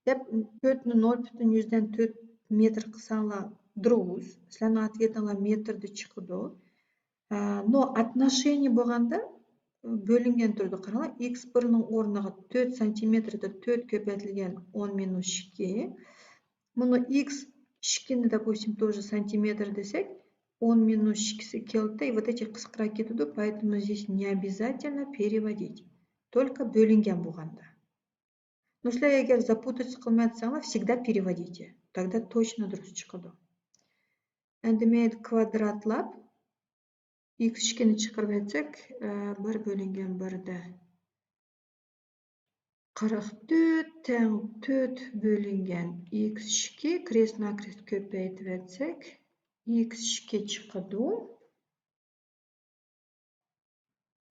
Деп төртні нөл бүтін оннан төрт метр қылсаңлар дұрыс, сілернің ответіңлар метрді шықты. Ә, но отношение болғанда, ы, бөлінген түрде қараңлар, икс бірнің орнына төрт сантиметрді төрт көбейтілген он минус ікі. Мына икс ікіні, допустим, тоже сантиметр десек, он минус ікісі келді, и вот эти қысқара кетеді, поэтому здесь не обязательно переводить. Только бөлінген болғанда. Но сілер егер запутаться қылмай жатсаңлар, всегда переводите. Тогда точно дұрыс шықты. Енді мен квадратлап, икс ікіні шықырып өтсек, ә, бір бөлінген бірді қырық төрт тең төрт бөлінген икс ікі, крест-накрест көбейтіп өтсек, икс ікі шықты.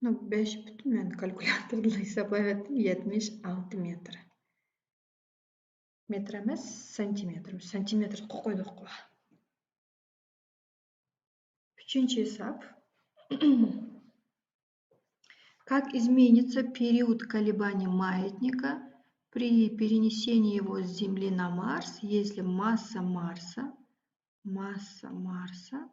Ну, беш бүтін, мен калькуляторда есаплап өттім, етмиш алты метр. Метр емес, сантиметр. Сантиметр қойып қойдық қой. Үшінші есап. Как изменится период колебаний маятника при перенесении его с Земли на Марс, если масса Марса, масса Марса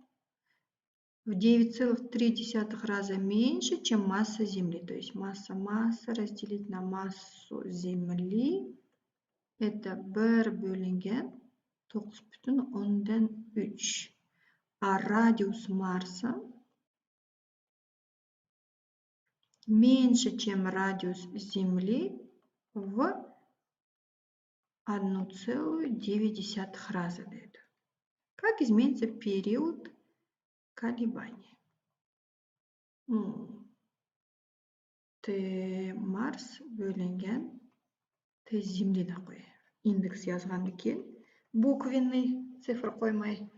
в девять целых три десятых раза меньше, чем масса Земли. То есть масса Марса разделить на массу Земли, это бір бөлінген тоғыз бүтін оннан үш. А радиус Марса меньше, чем радиус Земли в одну целую девять десятых раза, деді. Как изменится период колебаний? Ну, Т Марс бөлінген Т Земли деп қой. Индекс язғаннан кейін буквенный Цифр qo'ymay.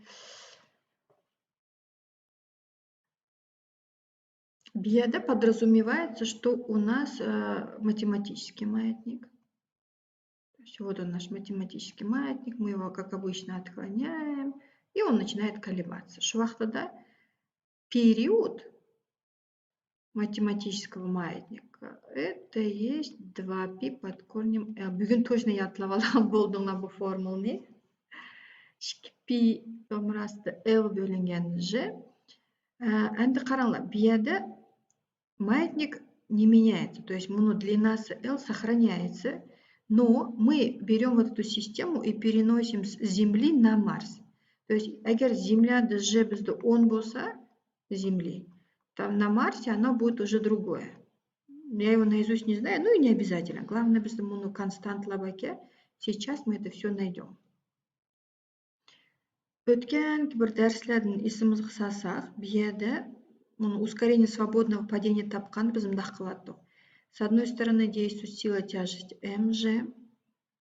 Bu yerda подразумевается, что у нас, э, математический маятник. То есть вот он, наш математический маятник, мы его, как обычно, отклоняем, и он начинает колебаться. Shu vaqtida период математического маятника — это есть два пи под корнем L. Bugun точно yodlab olgan bo'ldinglar bu formulani. Ikki pi tomir osti L bo'lingan J. Э, endi qaranglar, bu yerda маятник не меняется, то есть buni длинасы L сохраняется, но мы берём вот эту систему и переносим с Земли на Марс. То есть agar Земляda J bizda o'n bo'lsa, Земли, там на Марсе оно будет уже другое. Я его наизусть не знаю, ну и не обязательно. Главное, bizda buni konstantalar borki, сейчас мы это всё найдём. O'tgan bir darslardan esimizga solsak, bu yerda buni ускорение свободного падения topganda biz mundoq qilardik. С одной стороны действует сила тяжести М Ж,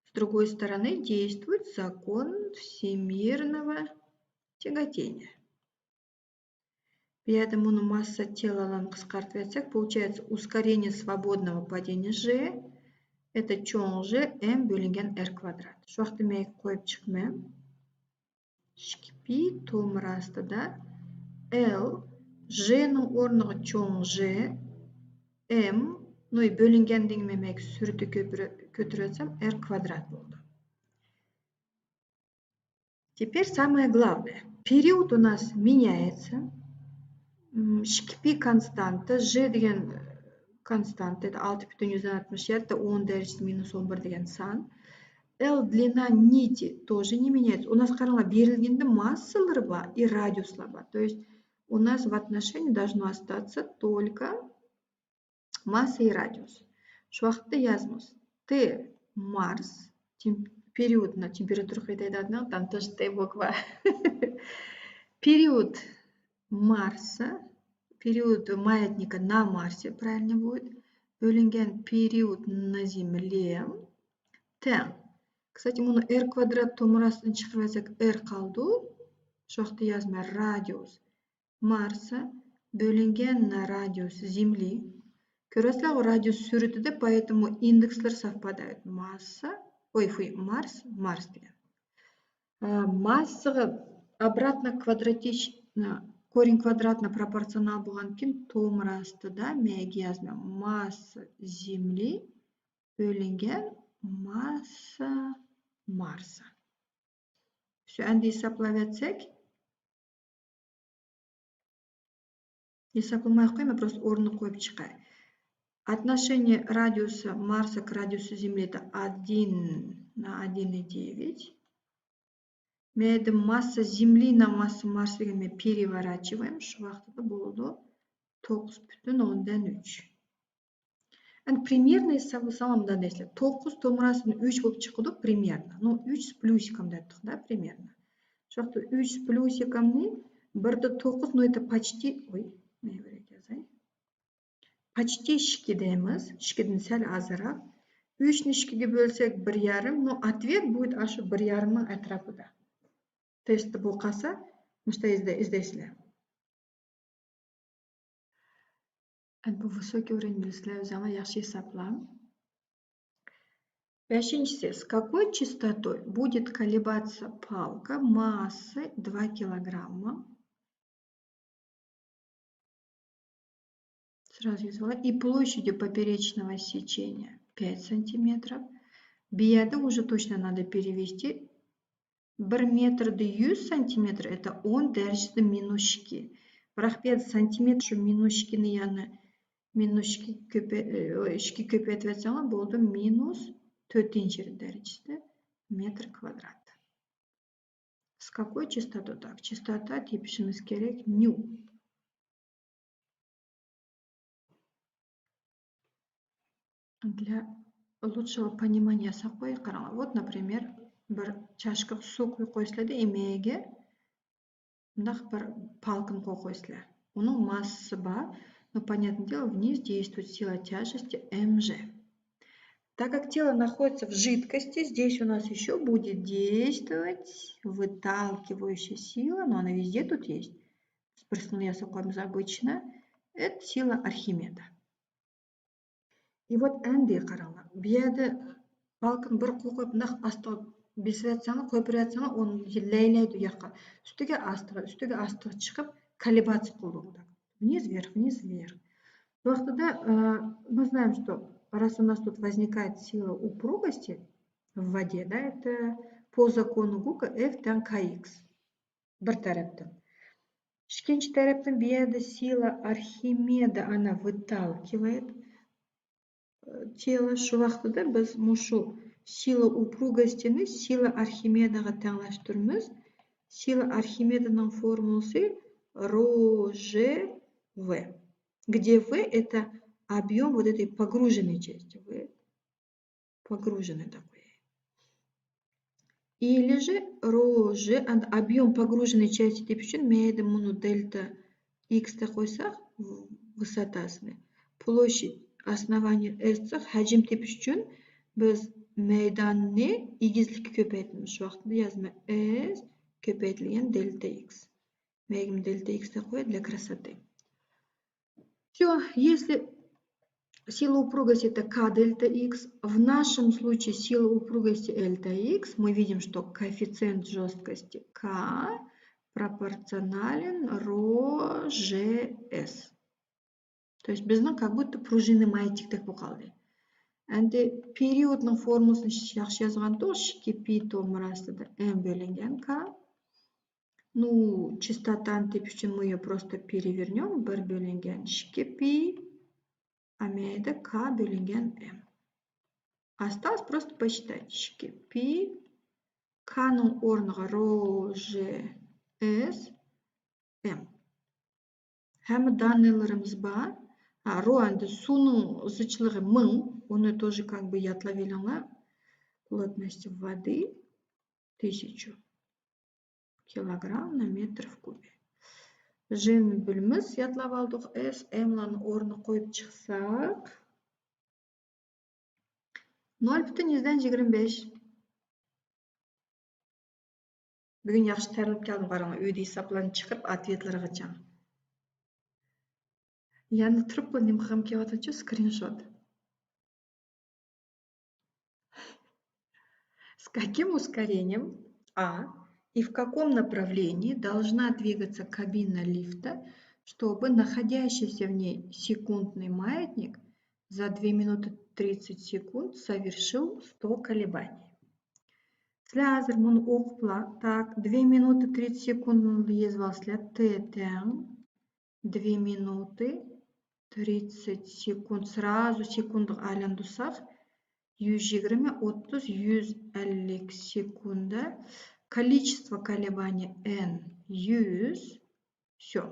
с другой стороны действует закон всемирного тяготения. Bu yerda buni масса тела bilan qisqartib aytsak, получается ускорение свободного падения J — это cho'ng J M bo'lingan R kvadrat. Shu vaqtda men qo'yib chiqaman. Ikki pi tomir ostida L, J ning o'rniga cho'ng J, M, ну и bo'lingandan keyin men suratni ko'pira-, ko'tarayotsam, R kvadrat bo'ldi. Теперь самое главное. Период у нас меняется. М, ikki pi konstanta, J degan konstanta, это olti butun yuzdan oltmish yetti, o'n darajasi minus o'n bir degan san. L длина нити тоже не меняется. У нас, qaranglar, berilganda massalar bor и радиусlar bor. То есть у нас в отношении должно остаться только масса и радиус. Shu vaqtda yozamiz. T Mars, tem-, период на температуру aytadigan, там тоже T буква. Период Марса, период маятника на Марсе, правильно будет, bo'lingan период на Земле teng. Кстати, buni R kvadrat tomir ostidan chiqarib olsak, R qoldi. Shu vaqtda yozaman радиус Марса bo'lingan на радиус Земли. Ko'rasizlar, радиус suratida, поэтому индэкслер совпадают. Масса, ой, фу, Марс, Марс degan. Э, massaga обратно квадратично, корень квадратно пропорционал bo'lgandan keyin tomir ostida men yozaman масса Земли bo'lingan масса Марса. Shu endi hisoblab o'tsak. Hisoblamay qo'yman, просто o'rnini qo'yib chiqay. Отношение радиуса Марса к радиусу Земли — это один на один и девять. Men endi масса Земли на массу Марса degan men переворачиваем. Shu vaqtida bo'ldi to'qqiz butun o'ndan uch. Endi примерно hisoblasam, mundan deysiz. To'qqiz tomir ostidan uch bo'lib chiqadi примерно. Ну, uch с плюсиком deptiq-da, примерно. Shu vaqtda uch с плюсиком ni birda to'qqiz, ну, это почти, ой, men bir yozay. Почти ikki deymiz. Ikkidan sal ozroq. Uchni ikkiga bo'lsak, bir yarim. Ну, ответ будет shu bir yarimning atrofida. Testda bu qolsa, мына shu yerda izlaysizlar. Endi bu высокий уровень bilsizlar, o'zinglar yaxshi hisoblang. Beshinchisi, с какой частотой будет колебаться палка массой два килограмма? Сразу yozib olay. И площадью поперечного сечения пять сантиметров. Bu yerda уже точно надо перевести. Bir metrda yuz santimetr, это o'n darajada minus ikki. Biroq bu yerda santimetr, shu minus ikkini, ya'ni minus ikki ko'pay-, e, ikki ko'paytib o'tsangiz bo'ldi, minus to'rtinchi darajada metr kvadrat. С какой частотой? Так, частота tepishimiz kerak, ню. Для лучшего понимания saqoy qaranglar. Вот, например, bir чашкаga suv quyib qo'ysizlarda, emegiga mundaq bir palkani qo'yib qo'ysizlar. Uning massasi bor. Ну, понятное дело, вниз действует сила тяжести М Ж. Так как тело находится в жидкости, здесь у нас еще будет действовать выталкивающая сила, но она везде тут есть. Просто мы её такой обычно. Это сила Архимеда. И вот ئەمدى قاراڭلار. بۇ يەردە بالكىم بىر قول قويۇپ، مۇنداق ئاستا بېسىۋەتسەڭلار، قويۇپ بېرىۋەتسەڭلار، ئۇنى لەيلەيدۇ يەرگە. ئۈستىگە ئاستا، ئۈستىگە ئاستا چىقىپ، колебаться قىلىدۇ. Вниз, вверх, вниз, вверх. بۇ ۋاقتىدا، ئە، мы знаем, что раз у нас тут возникает сила упругости в воде, да, это по закону Гука F تەڭ K X. بىر تەرەپتىن. ئىككىنچى تەرەپتىن بۇ يەردە сила Архимеда, она выталкивает, ئە، тело. شۇ ۋاقتىدا بىز مۇشۇ سىلا ئۇپرۇگوستىنى سىلا ئارخىمېداغا تەڭلەشتۈرىمىز. سىلا ئارخىمېدانىڭ فورمۇلىسى rho g V, где V это объём вот этой погруженной части. V погруженной دەپ قوياي. Или же rho g, ئەمدى объёم погруженной части تېپىش ئۈچۈن مەيدە مۇنۇ دېلتا X دەپ قويساق، ۋىساتاسىنى، площадь основания S دېسەك، ھەجىم تېپىش ئۈچۈن بىز مەيداننى ئېگىزلىككە كۆپەيتىمىز. شۇ ۋاقىتتا يازىمەن S كۆپەيتىلگەن دېلتا X. مەيدە دېلتا X دەپ قوياي، для красоты. Всё, если сила упругости это K дельта X, в нашем случае сила упругости дельта X, мы видим, что коэффициент жёсткости K пропорционален rho g S. То есть بىزنىڭ как будто пружинный маятниктەك بولۇپ قالدى. ئەمدى периودنىڭ فورمۇلىسىنى ياخشى يازغانتۇق، ئىككى پى تومۇر ئاستىدا M بۆلۈنگەن K. Ну, чистотаны تېپىش ئۈچۈن мы её просто перевернём. بىر بۆلۈنگەن ئىككى پى، ئەمەلىيەتتە K بۆلۈنگەن M. Осталось просто посчитать. ئىككى پى، K نىڭ ئورنىغا rho g S M. ھەممە داننىلىرىمىز بار. ھە، rho ئەمدى سۇنىڭ زىچلىقى مىڭ. ئۇنى тоже как бы يادلاپ ئېلىڭلار. Плотность воды тысячу килограмм на метр в кубе. G نى بىلىمىز، يادلاپ ئالدۇق. S، M لارنى ئورنىغا قويۇپ چىقساق، نۆل پۈتۈن يۈزدىن يىگىرمە بەش. بۈگۈن ياخشى تەرلەپ كەلدىم، قاراڭلار، ئۆيدە ھېسابلارنى چىقىرىپ ئاتۋېتلىرىغىچە. يەنە تۇرۇپلا نېمە قىلغۇم كېلىۋاتىدۇ، скриншот. С каким ускорением А и в каком направлении должна двигаться кабина лифта, чтобы находящийся в ней секундный маятник за две минуты тридцать секунд совершил сто колебаний. سىلەر ھازىر مۇنى ئوقۇپلا، так, две минуты тридцать секундنى يېزىۋالسىلەر، T تەڭ две минуты тридцать секунд. سرازۇ سېكۇندىغا ئايلاندۇرساق، يۈز يىگىرمە، ئوتتۇز، يۈز ئەللىك سېكۇندا. Количество колебаний N يۈز. Всё.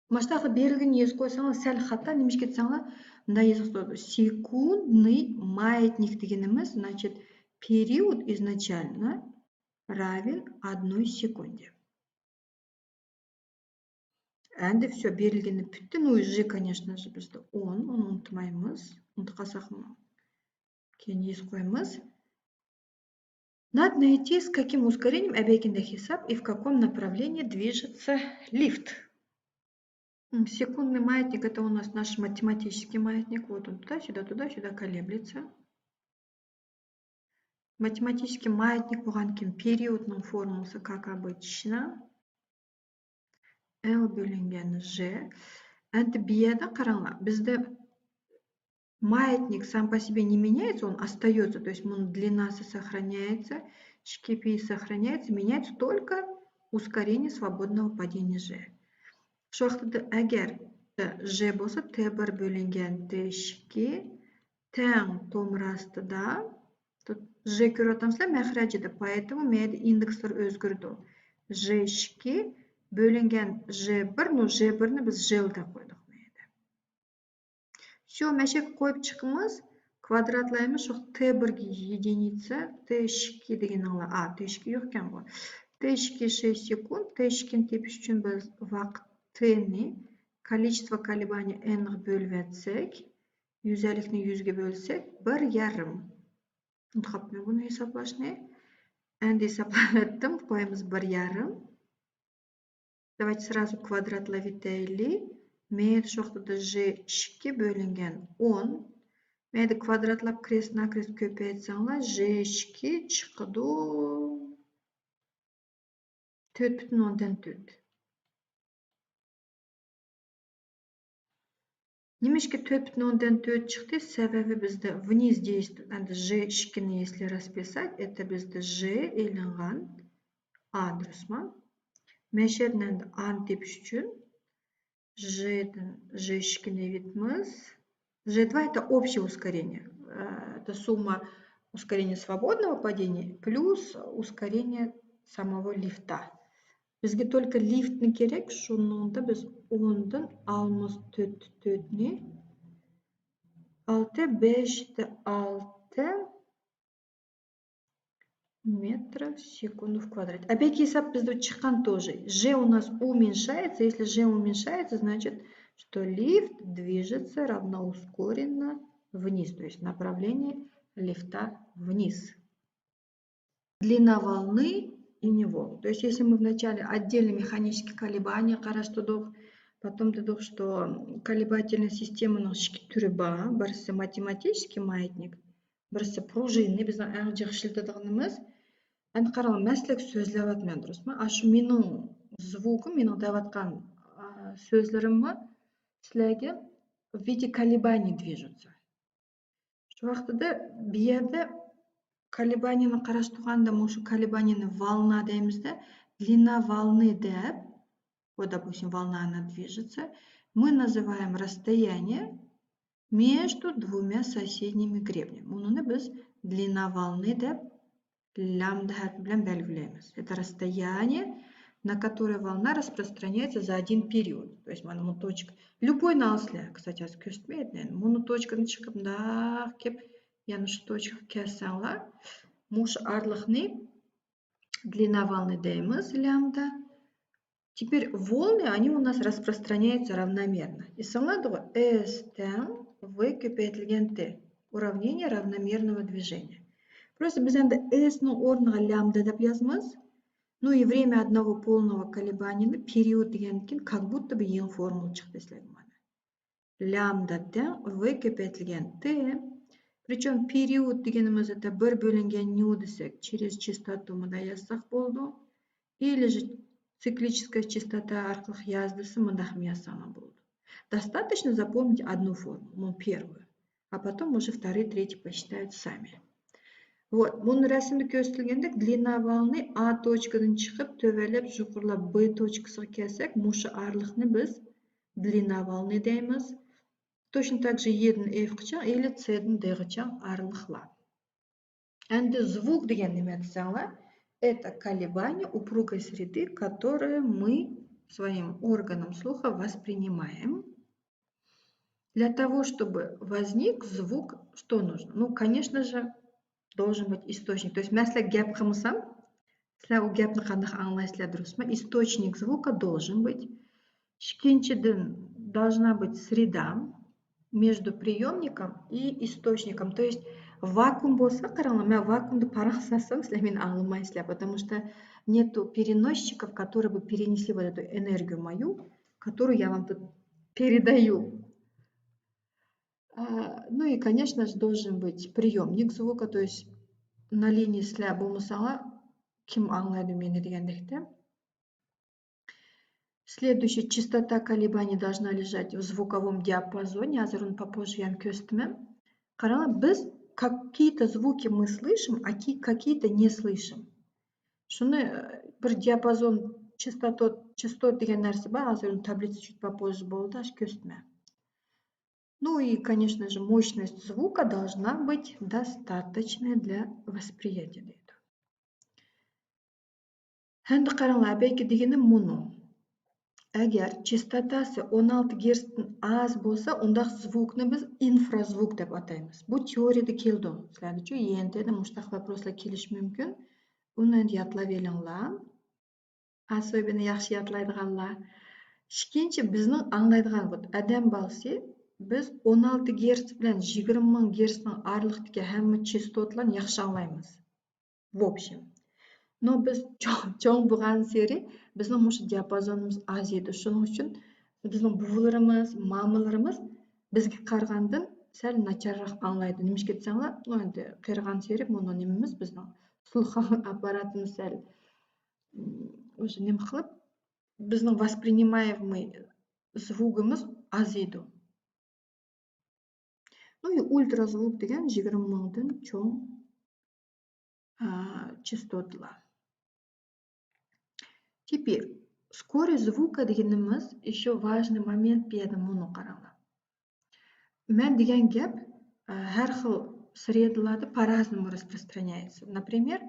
ماشۇنداق بېرىلگىنى يېزىپ قويساڭلار سەل خاتا، نېمىشقا دېسەڭلار، مۇنداق يېزىپ قويىدۇ. Секундный маятник دېگىنىمىز، значит, период изначально равен одной секунде. ئەمدى всё بېرىلگىنى پۈتتى. Ну, G, конечно же, بىزدە ئون، ئۇنى ئۇنتۇمايمىز. ئۇنتۇپ قالساقمۇ كېيىن يېزىپ قويىمىز. Надо найти, с каким ускорением, объяснить ھېسап, и в каком направлении движется лифт. М, Секундный маятник, это у нас наш математический маятник. Вот он туда-сюда, туда-сюда колеблется. ماتېماتىكىدىكى ماياتنىك بولغاندىكىن، периودنىڭ فورمۇلىسى، как обычно، L بۆلۈنگەن G. ئەمدى بۇ يەردە قاراڭلار، بىزدە маятник сам по себе не меняется, он остается, то есть مۇنىڭ длинасы сохраняется, ئىككى پى سохраняется, меняется только ускорение свободного падения G. شۇ ۋاقىتتا ئەگەر G بولسا، T بىر بۆلۈنگەن T ئىككى تەڭ تومۇر ئاستىدا، G كۆرۈۋاتامسىلەر مەخرەجدە، поэтому مەيدە ئىندېكسلار ئۆزگىرىدۇ. G ئىككى بۆلۈنگەن G بىر، نو، G بىرنى بىز G دەپ قويدۇق مەيدە. شۇ مەشەككە قويۇپ چىقىمىز، كۋادراتلايمىز، شۇ T بىرگە единица، T ئىككى دېگىنىڭلار، ئا، T ئىككى يوقكەنغۇ. T ئىككى شەش سېكۇنت، T ئىككىنى تېپىش ئۈچۈن بىز ۋاقىت T نى количество колебаний N غا بۆلۈۋەتسەك، يۈز ئەللىكنى يۈزگە بۆلسەك، بىر يېرىم. ئۇنتۇپ قاپتىمەن بۇنى ھېسابلاشنى. ئەمدى ھېسابلاۋەتتىم، قويىمىز بىر يېرىم. Давайте сразу квадратлап ئۆتەيلى. مەيلى شۇ ۋاقىتتا ژ ئىككى بۆلۈنگەن ئون. مەيلى كۋادراتلاپ كرېست ناكرېست كۆپەيتسەڭلار، ژ ئىككى چىقىدۇ تۆت پۈتۈن ئوندىن تۆت. نېمىشقا تۆت پۈتۈن ئوندىن تۆت چىقتى؟ سەۋەبى بىزدە вниз действует. ئەمدى ژ ئىككىنى، если расписать، это بىزدە ژ ئېلىنغان، ئا، دۇرۇسمۇ؟ مەشەدىن ئەمدى ئانى تېپىش ئۈچۈن ژدىن ژ ئىككىنى ئېلىۋېتىمىز. ژ два это общее ускорение. Э, это сумма ускорения свободного падения плюс ускорение самого лифта. بىزگە только لىفتنى كېرەك، شۇنىڭدا بىز ئوندىن ئالىمىز تۆت، تۆتنى، ئالتە، بەشتە ئالتە مېتر سېكۇنت كۋادرات. ئەبەكى ھېساب بىزدە چىققان тоже. ژ у нас уменьшается. Если ژ уменьшается, значит, что лифт движется равноускоренно вниз, то есть направление лифта вниз. Длина волны и не волн. То есть, если мы вначале отдельно механические колебания قاراشتۇردۇق, потом دېدۇق, что колебательный سىستېمىنىڭ ئىككى تۈرى بار. بىرسى ماتېماتىكىسكىي ماياتنىك، بىرسى پرۇژىننى، بىزنىڭ ئەڭ جىق ئىشلىتىدىغىنىمىز. ئەمدى قاراڭ، مەن سىلەرگە سۆزلەۋاتىمەن، دۇرۇسمۇ؟ ئاشۇ مېنىڭ زىۋۇكۇم، مېنىڭ دەۋاتقان، ئا، سۆزلىرىممۇ سىلەرگە в виде колебаний движутся. شۇ ۋاقتىدا بۇ يەردە كولېبانىيەنى قاراشتۇرغاندا، مۇشۇ كولېبانىيەنى волна دەيمىز-دە، длина волны دەپ، вот, допустим, волна, она движется, мы называем расстояние между двумя соседними гребнями. بۇنى بىز длина волны دەپ لامدا ھەرپى بىلەن بەلگىلەيمىز. Это расстояние, на которое волна распространяется за один период. То есть, مانا بۇ توچكا. لوبوينى ئالسىلەر، كىساچاسى كۆرسىتمەيدۇ. مۇنۇ توچكىدىن چىقىپ، مۇنداق كېلىپ، يەنە شۇ توچكىغا كەلسەڭلار، مۇشۇ ئارىلىقنى длина волны دەيمىز، لامدا. Теперь волны, они у нас распространяются равномерно. ئېسىڭلاردا، S تەڭ V كۆپەيتىلگەن T. Уравнение равномерного движения. Просто بىز ئەمدى S نىڭ ئورنىغا لامدا دەپ يازىمىز. Ну и время одного полного колебания نى период دېگەندىن كېيىن как будто бы يېڭى فورمۇلا چىقتى سىلەرگە مانا. لامدا تەڭ V كۆپەيتىلگەن T. Причём период دېگىنىمىز это بىر بۆلۈنگەن nu دېسەك، через частоту مۇنداق يازساق بولىدۇ. Или же циклическая частота ئارقىلىق ياز دېسە، مۇنداقمۇ يازساڭلار بولىدۇ. Достаточно запомнить одну формулу, ну, первую. А потом уже вторые, третьи посчитают сами. Вот, بۇنى رەسىمدە كۆرسىتىلگەندەك، длина волны A توچكىدىن چىقىپ، تۆۋەنلەپ، يۇقىرىلاپ B توچكىسىغا كەلسەك، مۇشۇ ئارىلىقنى بىز длина волны دەيمىز. Точно так же يدىن F قىچان، или C دىن D قىچان ئارىلىقلار. ئەمدى زىۋۇك دېگەن نېمە دېسەڭلار؟ Это колебание упругой среды, которое мы своим органом слуха воспринимаем. Для того, чтобы возник звук, что нужно? Ну, конечно же, должен быть источник. То есть, مەن سىلەرگە گەپ قىلمىسام، سىلەر ئۇ گەپنى قانداق ئاڭلايسىلەر، دۇرۇسمۇ؟ Источник звука должен быть. ئىككىنچىدىن، должна быть среда между приёмником и источником. То есть, ۋاكۇئۇم بولسا، قاراڭلار، مەن ۋاكۇئۇمدا پاراڭ سالسام، سىلەر مېنى ئاڭلىمايسىلەر. Потому что нету переносчиков, которые бы перенесли вот эту энергию мою, которую я вам тут передаю. А, ну и, конечно же, должен быть приёмник звука, то есть на линии سىلەر بولمىساڭلار، كىم ئاڭلايدۇ مېنى دېگەندەكتە. Следующая частота колебаний должна лежать в звуковом диапазоне. ھازىر ئۇنى попозже يەنە كۆرسىتىمەن. قاراڭلار، بىز какие-то звуки мы слышим, а ки-, какие-то не слышим. شۇنى، ئە، بىر دىياپازون، частоту, частот دېگەن نەرسە بار، ھازىر ئۇنى تابلىتسا چۈشۈرۈپ باققان بولىدۇ، ئاشۇ كۆرسىتىمەن. Ну и, конечно же, мощность звука должна быть достаточной для восприятия دەيدۇ. ئەمدى قاراڭلار، بەلكى دېگىنىم مۇنۇ. ئەگەر چاستوتاسى ئون ئالتە گېرتستىن ئاز بولسا، ئۇنداق زىۋۇكنى بىز ئىنفرازىۋۇك دەپ ئاتايمىز. بۇ تېئورىيەدە كېلىدۇ. سىلەردىچۇ، يېنتېدا مۇشۇنداق ۋوپروسلار كېلىشى مۇمكىن. ئۇنى ئەمدى يادلاۋېلىڭلار. ئاسوبىنى ياخشى يادلايدىغانلار. ئىككىنچى، بىزنىڭ ئاڭلايدىغان، بۇ ئادەم بالىسى بىز ئون ئالتە گېرتس بىلەن يىگىرمە مىڭ گېرتسنىڭ ئارىلىقتىكى ھەممە چاستوتىلارنى ياخشى ئاڭلايمىز. В общем. نو بىز چوڭ، چوڭ بولغانسېرى بىزنىڭ مۇشۇ دىياپازونىمىز ئازىيىدۇ. شۇنىڭ ئۈچۈن بىزنىڭ بوۋىلىرىمىز، مامىلىرىمىز بىزگە قارىغاندىن سەل ناچارراق ئاڭلايدۇ. نېمىشقا دېسەڭلار، نو ئەمدى قېرىغانسېرى مۇنۇ نېمىمىز، بىزنىڭ سلۇخ ئاپپاراتىمىز سەل، م، ئۆزى نېمە قىلىپ، بىزنىڭ воспринимаемый звугىمىز ئازىيىدۇ. Ну и ультразвук دېگەن يىگىرمە مىڭدىن چوڭ، ئا، چاستوتىلار. Теперь скорость звука دېگىنىمىز ещё важный момент بۇ يەردە مۇنۇ قاراڭلار. مەن دېگەن گەپ، ئا، ھەر خىل سرېدىلاردا по-разному распространяется. Например,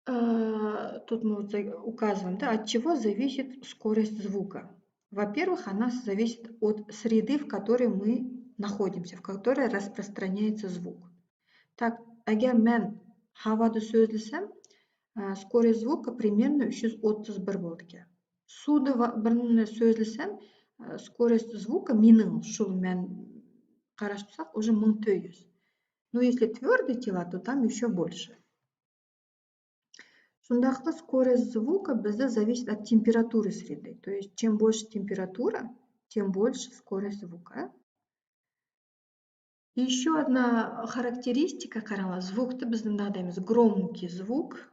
Э, тут мы вот за- указываем, да, от чего зависит скорость звука. Во-первых, она зависит от среды, в которой мы находимся, в которой распространяется звук. Так, ئەگەر مەن ھاۋادا سۆزلىسەم، ئە، скорость звука примерно ئۈچ يۈز ئوتتۇز بىر بولىدىكەن. سۇدا ۋا- بىرنى سۆزلىسەم، ئە، скорость звуكا مېنىڭ، شۇ مەن قاراشتۇرساق، уже مىڭ تۆت يۈز. Ну, если твёрдые тела, то там ещё больше. شۇنداقلا скорость звука بىزدە зависит от температуры среды. То есть, чем больше температура, тем больше скорость звука. Ещё одна характеристика، قاراڭلار، звукты بىز مۇنداق دەيمىز: громкий звуك,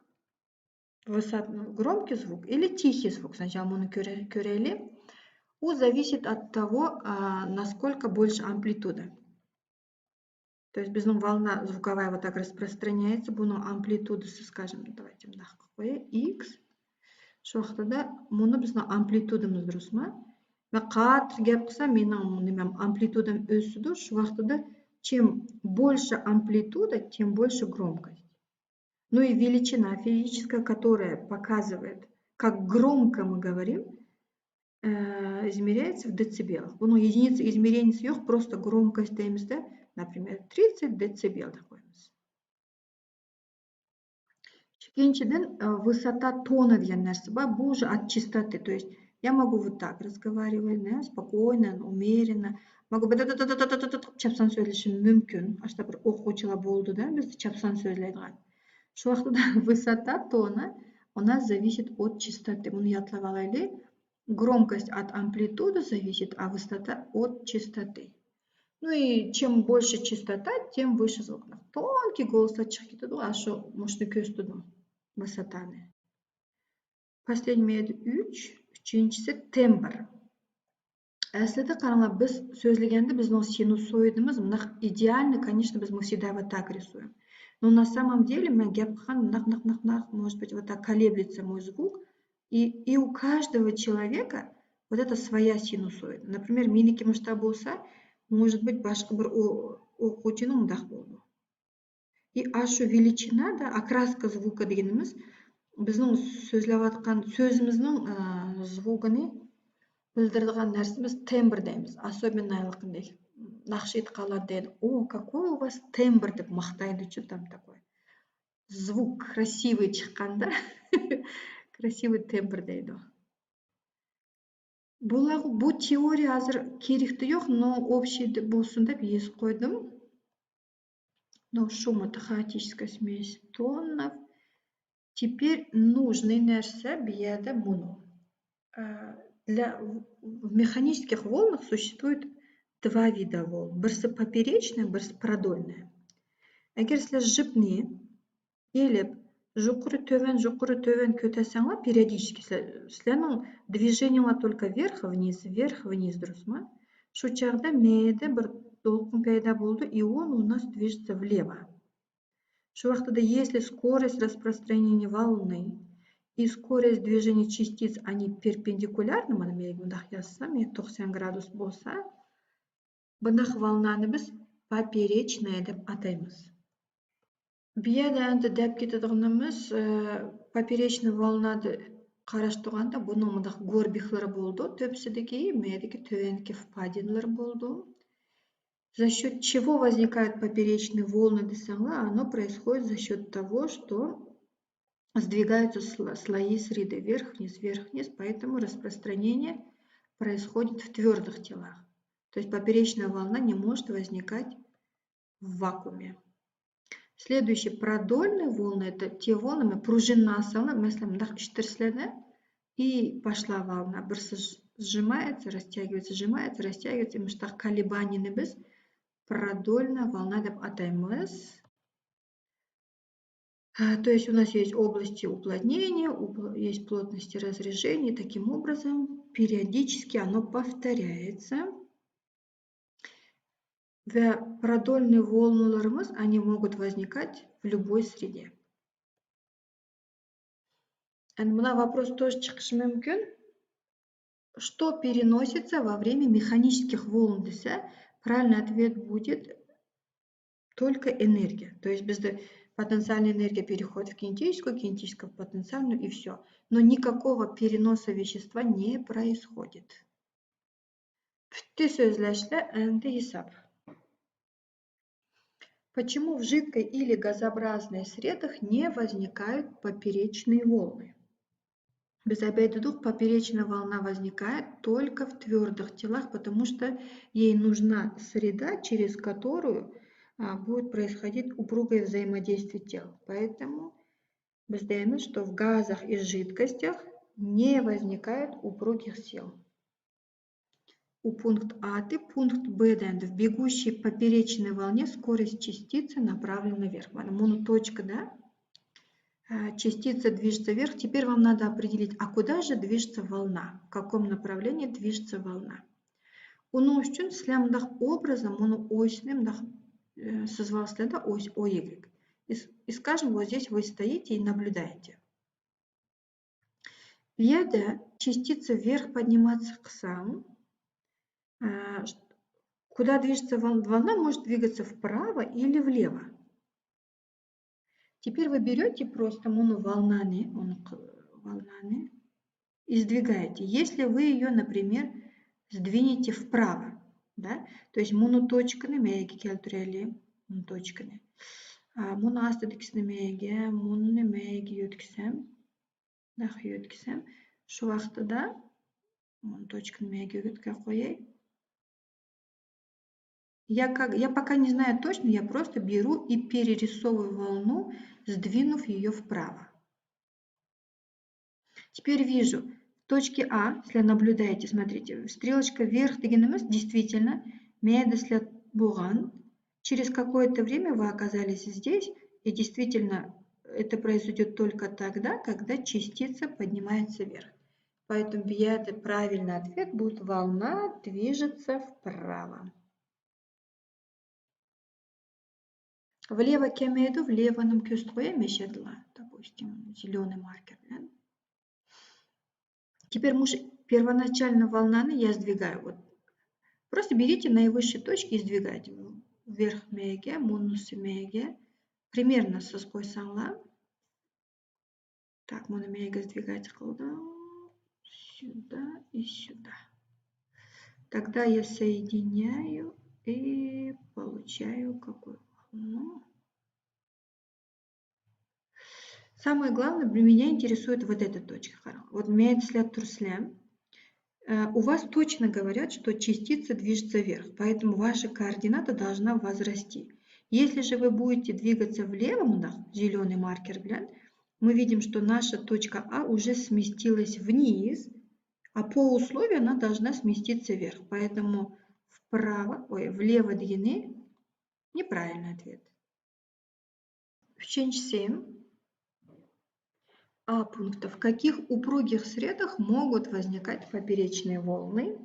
высот- громкий звук или тихий звук. Сначала муну كۆرە- كۆرەيلى. ئۇ зависит от того, а, насколько больше амплитуда. То есть بىزنىڭ волна звуковая вот так распространяется. بۇنىڭ ئامپلىتۇدىسى, скажем, давайте مۇنداق قىلىپ قوياي, икс. شۇ ۋاقتىدا مۇنۇ بىزنىڭ ئامپلىتۇدىمىز، دۇرۇسمۇ؟ مەن قاتتىق گەپ قىلسام، مېنىڭ نېمەم، ئامپلىتۇدام ئۆسىدۇ. شۇ ۋاقتىدا чем больше амплитуда, тем больше громкость. Ну и величина физическая, которая показывает, как громко мы говорим, э, измеряется в децибелах. بۇنىڭ единица измеренияسى يوق, просто громкость دەيمىزدە, например, тридцать децибел دەپ قويىمىز. ئىككىنچىدىن, э, высота тона دېگەن نەرسە بار. بۇ уже от частоты. То есть я могу вот так разговаривать, да, спокойно, умеренно. могу چاپسان سۆزلىشىم مۇمكىن. ئاشتا بىر ئوقۇغۇچىلار بولىدۇ-دە، بىزدە چاپسان سۆزلەيدىغان. شۇ ۋاقتىدا высота тона у нас зависит от частоты. بۇنى يادلاپ ئالايلى. Громкость от амплитуды зависит, а высота от частоты. Ну и чем больше частота, тем выше звук. تونكى голосلار چىقىپ كېتىدۇ، ئاشۇ مۇشۇنى كۆرسىتىدۇ، высотаны. Последний مەيدە ئۈچ، ئۈچىنچىسى تېمبىر. ئەسلىدە قاراڭلار، بىز سۆزلىگەندە بىزنىڭ سىنۇسويدىمىز مۇنداق идеально, конечно, بىز мы всегда вот так рисуем. Но на самом деле مەن گەپ قىلغان مۇنداق، مۇنداق، مۇنداق، مۇنداق, может быть, вот так колеблется мой звук. И, и у каждого человека вот это своя синусоида. Например, менікі мۇشتا بولسا, может быть, باشقا بىر ئو- ئوقۇغۇچىنىڭ مۇنداق بولىدۇ. И ئاشۇ величина да, окраска звука دېگىنىمىز بىزنىڭ سۆزلەۋاتقان سۆزىمىزنىڭ, ئە, звуكىنى بىلدۈرىدىغان نەرسىمىز تېمبىر دەيمىز. Особенно ھېلىقىندەك ناخشا ئېيتقانلار دەيدۇ: «О, какой у вас тембр!» دەپ ماختايدۇچۇ, там такой. Звук красивый چىققاندا, красивый тембр دەيدۇ. بۇلارغا بۇ تېئورىيە ھازىر كېرەكتە يوق، но общий بولسۇن دەپ يېزىپ قويدۇم. Ну, шумота, хаотическая смесь тонов. Теперь нужный نەرسە بۇ يەردە مۇنۇ. Э, для, в механических волнах существует два вида волн. بىرسى поперечная, بىرسى продольная. ئەگەر سىلەر ژىپنى ئېلىپ، ژۇقىرى تۆۋەن، ژۇقىرى تۆۋەن كۆتەرسەڭلار، периодически سىلەر، سىلەرنىڭ движениелар только вверх-вниз, вверх-вниз, دۇرۇسمۇ؟ شۇ چاغدا مەيدە بىر دولقۇن پەيدا بولىدۇ, и он у нас движется влево. شۇ ۋاقتىدا, если скорость распространения волны и скорость движения частиц, они перпендикулярны, مانا مەن مۇنداق يازسام, يەنى توقسان گرادۇس بولسا, بۇنداق ۋالنانى بىز поперечная دەپ ئاتايمىز. بۇ يەردە ئەمدى دەپ كېتىدىغىنىمىز, ئە, поперечный ۋالنادا قاراشتۇرغاندا بۇنىڭ مۇنداق گوربىكلىرى بولىدۇ، تۆپىسىدىكى، مەيدىكى تۆۋەنكى پادىنىلىرى بولىدۇ. За счёт чего возникают поперечные волны دېسەڭلار, оно происходит за счёт того, что сдвигаются сло- слои среды вверх-вниз, вверх-вниз, поэтому распространение происходит в твёрдых телах. То есть поперечная волна не может возникать в вакууме. Следующий, продольные волны, это те волны, مەن پرۇژىنىنى ئالساڭلار، مەسىلەن، مۇنداق ئىتتۈرسىلەردە، и пошла волна. بىرسى сжимается, растягивается, сжимается, растягивается. مۇشۇنداق колебаниينى بىز продольная волна دەپ ئاتايمىز. А, то есть у нас есть области уплотнения, есть плотности разрежения. Таким образом, периодически оно повторяется. Və продольные волныларımız, они могут возникать в любой среде. Әнә мына вопрос тоже чыгышы мүмкін. Что переносится во время механических волн десе, правильный ответ будет только энергия. То есть бізде потенциальная энергия переходит в кинетическую, кинетическую в потенциальную и все. Но никакого переноса вещества не происходит. پۈتتى سۆزلەشلەر، ئەمدى ھېساب. Почему в жидкой или газообразной средах не возникают поперечные волны? Без обеда дух поперечная волна возникает только в твердых телах, потому что ей нужна среда, через которую а, будет происходить упругое взаимодействие тел. Поэтому мы знаем, что в газах и жидкостях не возникает упругих сил. У пункт А ты, пункт Б да, в бегущей поперечной волне скорость частицы направлена вверх. Мына муну точкада а, частица движется вверх. Теперь вам надо определить, а куда же движется волна, в каком направлении движется волна. Onun için sizler mındaq образно муну осьны мындaq э, сызып аласызлар да, ось OY. И, и скажем, вот здесь вы стоите и наблюдаете. بۇ يەردە частица вверх подниматься قىلسام, а, куда движется волна? Волна может двигаться вправо или влево. Теперь вы берете просто муну волнаны, он, волнаны и сдвигаете. Если вы ее, например, сдвинете вправо, да, то есть муну точканы мәйге келтірелі, муну точканы. А, муну астыдыкісіні мәйге, муну мәйге өткісем, нахи өткісем, шу вақытыда муну точканы мәйге өтке қойай. Я, как, я пока не знаю точно, я просто беру и перерисовываю волну, сдвинув ее вправо. Теперь вижу, в точке А, если наблюдаете, смотрите, стрелочка вверх дегеніміз, действительно, мәйде сілер болған, через какое-то время вы оказались здесь, и действительно, это произойдет только тогда, когда частица поднимается вверх. Поэтому правильный ответ будет волна движется вправо. Влево кәмейді, влевоны көз қойа мешеділа, допустим, зеленый маркер. Теперь муш первоначально волнаны я сдвигаю. Вот. Просто берите наивысшие точки и сдвигайте. Вверх мәйге, мунысы мәйге. Примерно сыз қойсаңла. Так, муну мәйге сдвигать қылдым. Сюда и сюда. Тогда я соединяю и получаю какую волну. Самое главное, меня интересует вот эта точка. Вот мәйде сілер турсылам. Э, у вас точно говорят, что частица движется вверх, поэтому ваша координата должна возрасти. Если же вы будете двигаться влево, мындах, зеленый маркер, блин, мы видим, что наша точка А уже сместилась вниз, а по условию она должна сместиться вверх. Поэтому вправо, ой, влево дегені неправильный ответ. Үшіншісі, А пункта. В каких упругих средах могут возникать поперечные волны?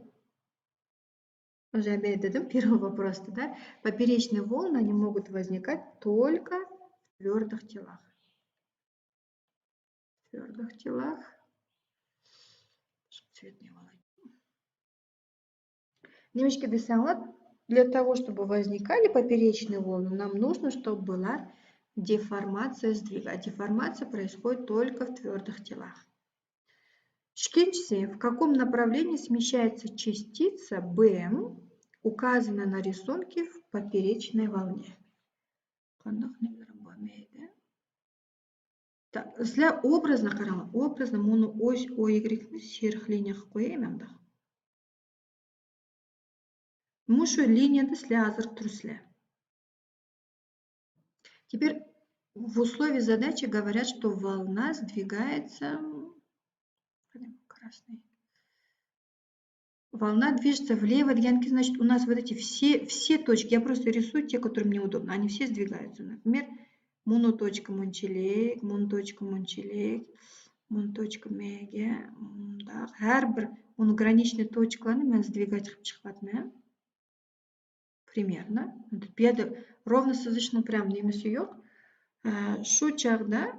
Уже опять дедім, первый вопросты, да? Поперечные волны, они могут возникать только в твердых телах. В твердых телах. Цветный волокно. Немешке десеңлер, для того, чтобы возникали поперечные волны, нам нужно, чтобы была деформация сдвига. А деформация происходит только в твердых телах. Шкинчси, в каком направлении смещается частица Б, указанная на рисунке в поперечной волне? Қандақ нелер болмайды? Так, сілер образно қараңлар. Образно муну ось O Y-ні серых линия қылып қояйын мында. مۇشۇ لىنىيەدە سىلەر ھازىر تۇرىسىلەر. Теперь в условии задачи говорят, что волна сдвигается, красный. Волна движется влево дегенге, значит, у нас вот эти все, все точки, я просто рисую те, которые мне удобно, они все сдвигаются. Например, моноточка мунчелек, моноточка мунчелек, моноточка меге, мундак. Һәр бер монограничный точкаларны мен сдвигать кылып чыгып атман. Примерно. Бу ерде ровно сызышның прям немеси yok. Ә, шу чагда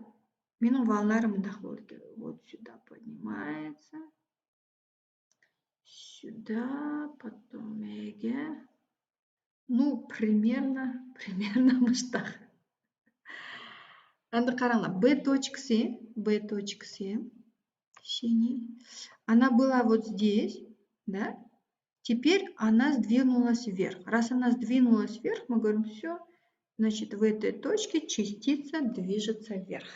менің волналарым мындак болды. Вот сюда поднимается. Сюда, потом меге. Ну, примерно, примерно мыштак. Анда караңлар, Б точкасы, Б точкасы. Синий. Она была вот здесь, да? Теперь она сдвинулась вверх. Раз она сдвинулась вверх, мы говорим, все, значит, в этой точке частица движется вверх.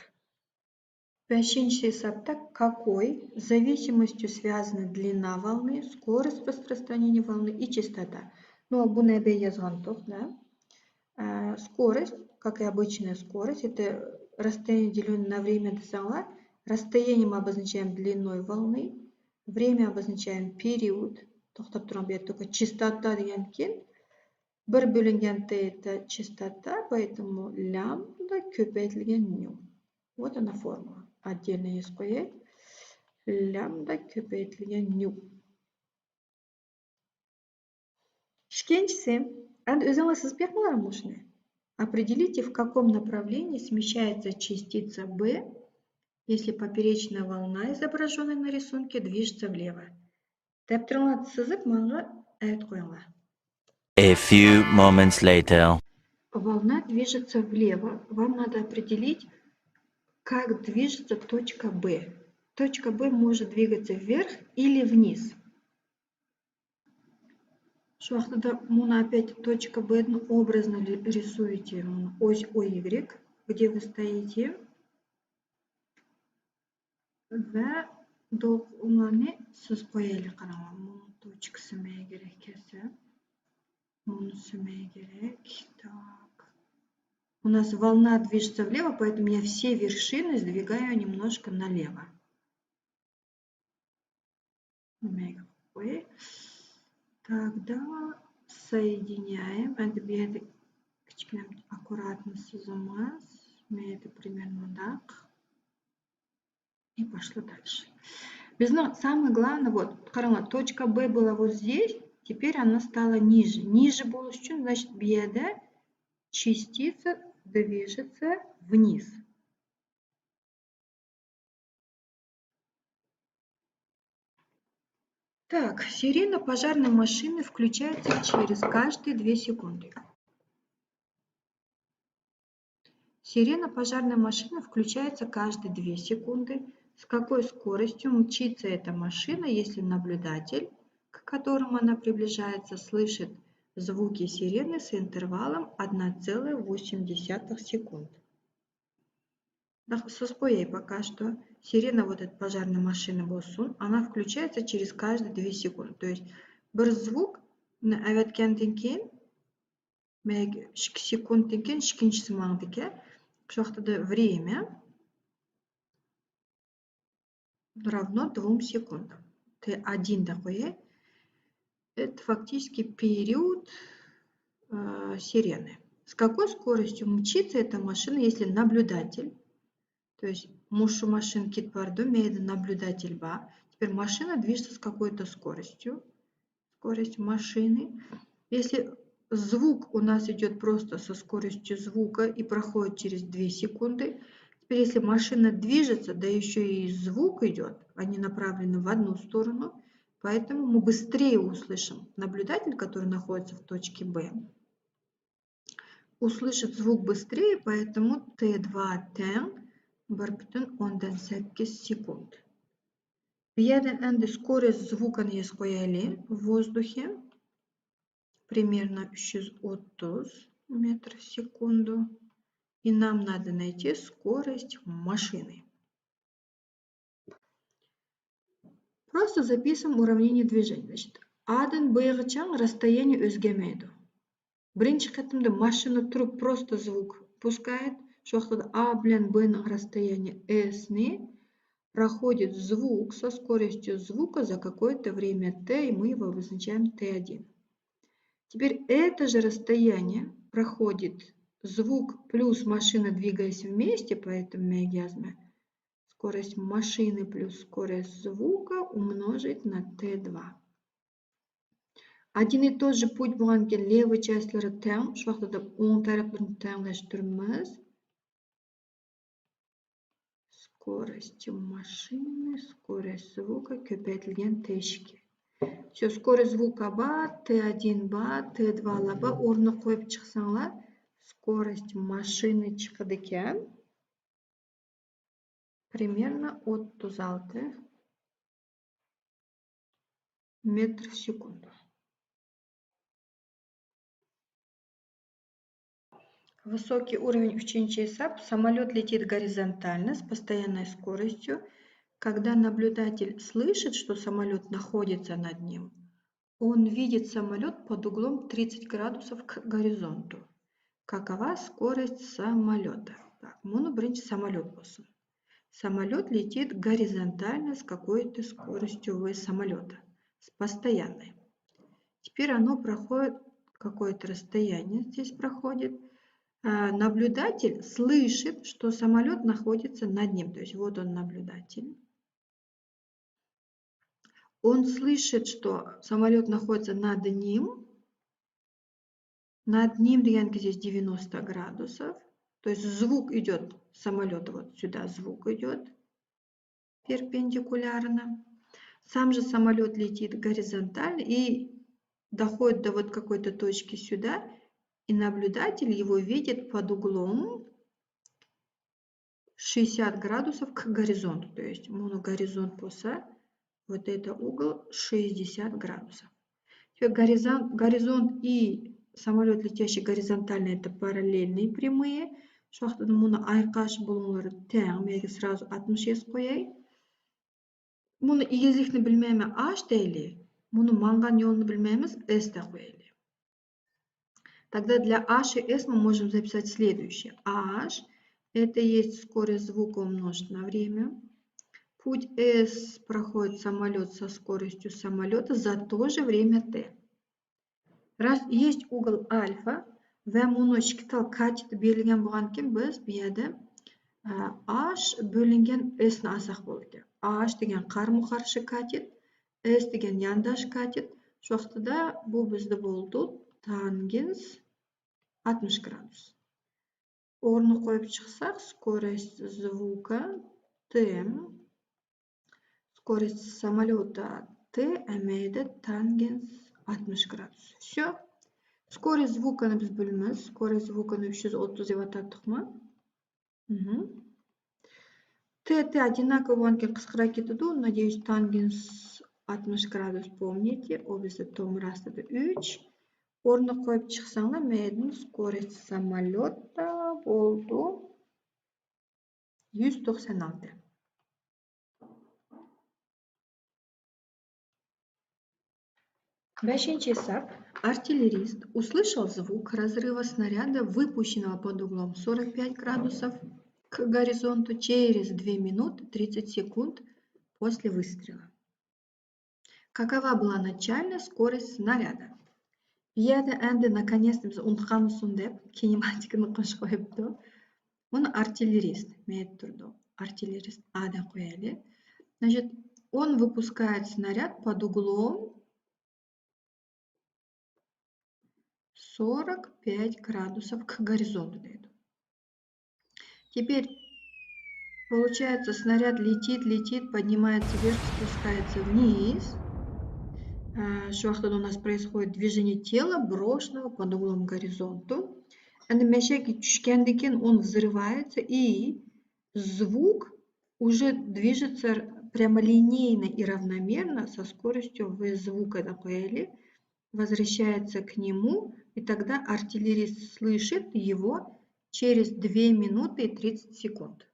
Бәшенче исәптә какой зависимостью связаны длина волны, скорость распространения волны и частота. Ну, буны әбей язган тох, да? Ә, скорость, как и обычная скорость, это расстояние, деленное на время десәң, расстояние мы обозначаем длиной волны, время обозначаем период, тохтап торган бер только частота деген кен, бер бүленген тета частота, поэтому лямбда көбейтілген ню. Вот она формула. Отдельно язып қояйық. Лямбда көбейтілген ню. Икенчісі, әнді өзіңе сызып беріңлер, мушыны. Определите, в каком направлении смещается частица Б, если поперечная волна, изображённая на рисунке, движется влево. Дәптіріңе сызып, маңға әйт қойыңлар. A few moments later. Волна движется влево. Вам надо определить, как движется точка Б. Точка Б может двигаться вверх или вниз. Шу вакытта муну опять точка Б ны образно ри-, рисуете. Муну ось Y, где вы стоите. Ва долқынларны сызып қояйли, қараңлар. Муну точкасы мәге керек кесе. Мунысы мәге керек. Так. У нас волна движется влево, поэтому я все вершины сдвигаю немножко налево. Ниме қой. Тогда соединяем. Әнді бу ерде кішкене аккуратно сызамыз. Мен это примерно так. И пошла дальше. Біздің самое главное, вот, қараңлар, точка Б была вот здесь, теперь она стала ниже. Ниже болу үшін, значит, бу ерде частица движется вниз. Так, сирена пожарной машины включается через каждые две секунды. Сирена пожарной машины включается каждые две секунды. С какой скоростью мчится эта машина, если наблюдатель, к которому она приближается, слышит звуки сирены с интервалом одна целая восемь десятых секунд? Так, сызып қояйын пока что. Сирена вот эта пожарная машина болсын. Она включается через каждые две секунды. То есть, бір звукны әвәткенден кейін, мәге, ікі секундтан кейін, ікінчісі маңдыке. Шу вакытта время равно двум секундам. Т один да қояйын. Это фактически период, э, сирены. С какой скоростью мчится эта машина, если наблюдатель? То есть, мушы машина кит барды, мәде наблюдатель ба. Теперь машина движется с какой-то скоростью. Скорость машины. Если звук у нас идёт просто со скоростью звука и проходит через две секунды, теперь если машина движется, да ещё и звук идёт, они направлены в одну сторону, поэтому мы быстрее услышим. Наблюдатель, который находится в точке Б, услышит звук быстрее, поэтому Т два тәң бір бүтін оннан сегіз секунд. Бу ерде әнді скорость звуканы язып қояйли в воздухе. Примерно үш жүз отыз метр в секунду. И нам надо найти скорость машины. Просто записываем уравнение движения. Значит, ئادىن بېغىچە راستايانى ئۆزگەرمەيدۇ. بىرىنچى قېتىمدا ماشىنا تۇرۇپ، просто звук пускает. شۇ ۋاقىتتا ئا بىلەن بنىڭ راستايانى ئېسنى проходит звук со скоростью звука за какое-то время т, и мы его обозначаем т один. Теперь это же расстояние проходит звук плюс машина, двигаясь вместе, поэтому مەيگە يازماي. Скорость машины плюс скорость звука умножить на т два. Один и тот же путь بولغاندىكىن لېۋاي چاستلىرى تەڭ، شۇ ۋاقىتتا ئوڭ تەرەپلىرىنى تەڭلەشتۈرىمىز. Скорость машины, скорость звука كۆپەيتىلگەن ت ئىككى. شۇ скорость звуكا بار، ت один بار، ت два لار بار، ئورنىغا قويۇپ چىقساڭلار، скорость машины چىقىدىكەن. Примерно отуз алты метр в секунду. Высокий уровень, ئۈچىنچى ھېساب. Самолёт летит горизонтально с постоянной скоростью. Когда наблюдатель слышит, что самолёт находится над ним, он видит самолёт под углом тридцать градусов к горизонту. Какова скорость самолёта? Так, муну birinchi самолёт болсын. Самолёт летит горизонтально с какой-то скоростью в самолёта, с постоянной. Теперь оно проходит какое-то расстояние, здесь проходит. А, наблюдатель слышит, что самолёт находится над ним. То есть вот он наблюдатель. Он слышит, что самолёт находится над ним. Над ним деген здесь девяносто градусов. То есть звук идёт самолёта, вот сюда звук идёт перпендикулярно. Сам же самолёт летит горизонтально и доходит до вот какой-то точки сюда, и наблюдатель его видит под углом шестьдесят градусов к горизонту. То есть муну горизонт болса, вот это угол шестьдесят градусов. Теперь горизонт, горизонт и самолёт, летящий горизонтально, это параллельные прямые. شۇ ۋاقىتتا مۇنى ئايقاش بۇلۇڭلىرى تەڭ. مەن سرازۇ ئاتمىش يازىپ قوياي. مۇنى ئېگىزلىكنى بىلمەيمەن، ئاش دەيلى. مۇنى ماڭغان يولىنى بىلمەيمىز، ئېس دەپ قويايلى. Тогда для H и S мы можем записать следующее. H — это есть скорость звука умножить на время. Путь S проходит самолёт со скоростью самолёта за то же время t. Раз есть угол альфа ва муну ئىككى تال كاتېت بېرىلگەن بولغاندىكىن، بىز بۇ يەردە، ئە، H بۆلۈنگەن S نى ئالساق بولىدىكەن. H دېگەن قارمۇ قارشى كاتېت، S دېگەن يانداش كاتېت. شۇ ۋاقتىدا بۇ بىزدە بولىدۇ تانگېنس ئاتمىش گرادۇس. ئورنىغا قويۇپ چىقساق، скорость звука t، скорость самолёта t، ئەمەلىيەتتە تانگېنس ئاتمىش گرادۇس. Всё. Скорость звукىنى بىز بىلىمىز. Скорость звукىنى ئۈچ يۈز ئوتتۇز دەپ ئاتاتتۇقمۇ؟ مهم. T، T одинаково بولغاندىكىن قىسقىراپ كېتىدۇ. Надеюсь, тангенс ئاتمىش گرادۇس، помните. ئۇ بىزدە تومۇر ئاستىدا ئۈچ. ئورنىغا قويۇپ چىقساڭلار، مەيدىن скорость самолёта بولىدۇ يۈز توقسان ئالتە. بەشىنچى ھېساب. Артиллерист услышал звук разрыва снаряда, выпущенного под углом сорок пять градусов к горизонту, через две минуты тридцать секунд после выстрела. Какова была начальная скорость снаряда? بۇ يەردە ئەمدى ناكونيېتستا بىز ئۇنتۇپ قالمىسۇن دەپ كىنېماتىكىنى قوشۇپ قويۇپتۇ. بۇنى ئارتىلېرىست، مەيدە تۇرىدۇ. ئارتىلېرىست ئا دەپ قويايلى. Значит, он выпускает снаряд под углом сорок пять градусов к горизонту دەيدۇ. Теперь, получается, снаряд летит, летит, поднимается вверх, спускается вниз. А, شۇ ۋاقىتتا у нас происходит движение тела, брошенного под углом к горизонту. ئەمدى مەشەگە چۈشكەندىن كېيىن он взрывается, и звук уже движется прямолинейно и равномерно со скоростью в звука, да, قويايلى. Возвращается к нему, и тогда артиллерист слышит его через две минуты и тридцать секунд.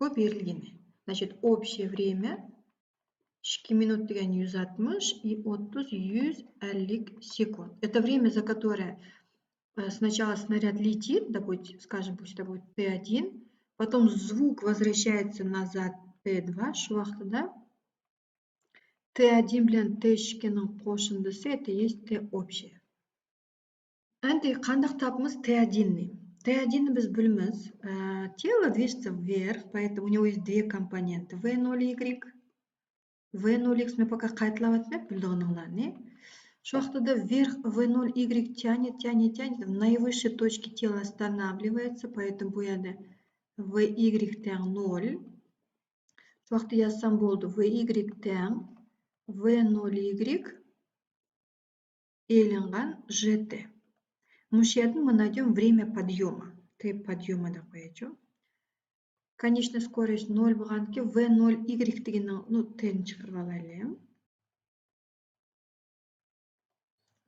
بۇ بېرىلگىنى. Значит, общее время ئىككى مىنۇت دېگەن يۈز ئاتمىش، ئى، ئوتتۇز، يۈز ئەللىك سېكۇنت. Это время, за которое, э, сначала снаряд летит, допустим, скажем, пусть это будет Т один, потом звук возвращается назад Т два, شۇ ۋاقتىدا Т один بىلەن Т ئىككىنىڭ قوشۇندىسى، это есть Т общее. ئەمدى قانداق تاپىمىز Т один نى؟ Т один نى بىز بىلىمىز. Э, тело движется вверх, поэтому у него есть две компоненты, V ноль, Y. V ноль, X مەن пока قايتىلاۋاتىمەن بىلىدىغىنىڭلارنى. شۇ ۋاقتىدا вверх V ноль, Y тянет, тянет, тянет, в наивысшей точке тело останавливается, поэтому بۇ يەردە V Y تەڭ نۆل. شۇ ۋاقىتتا يازسام بولىدۇ. V Y تەڭ V نۆل Y ئېلىنغان G T. مۇشۇ يەردىن мы найдём время подъёма. Т подъёма دەپ قويايچۇ. Конечная скорость نۆل بولغاندىكىن V نۆل Y دېگىنىڭ، ну, T نى چىقىرىۋالايلى.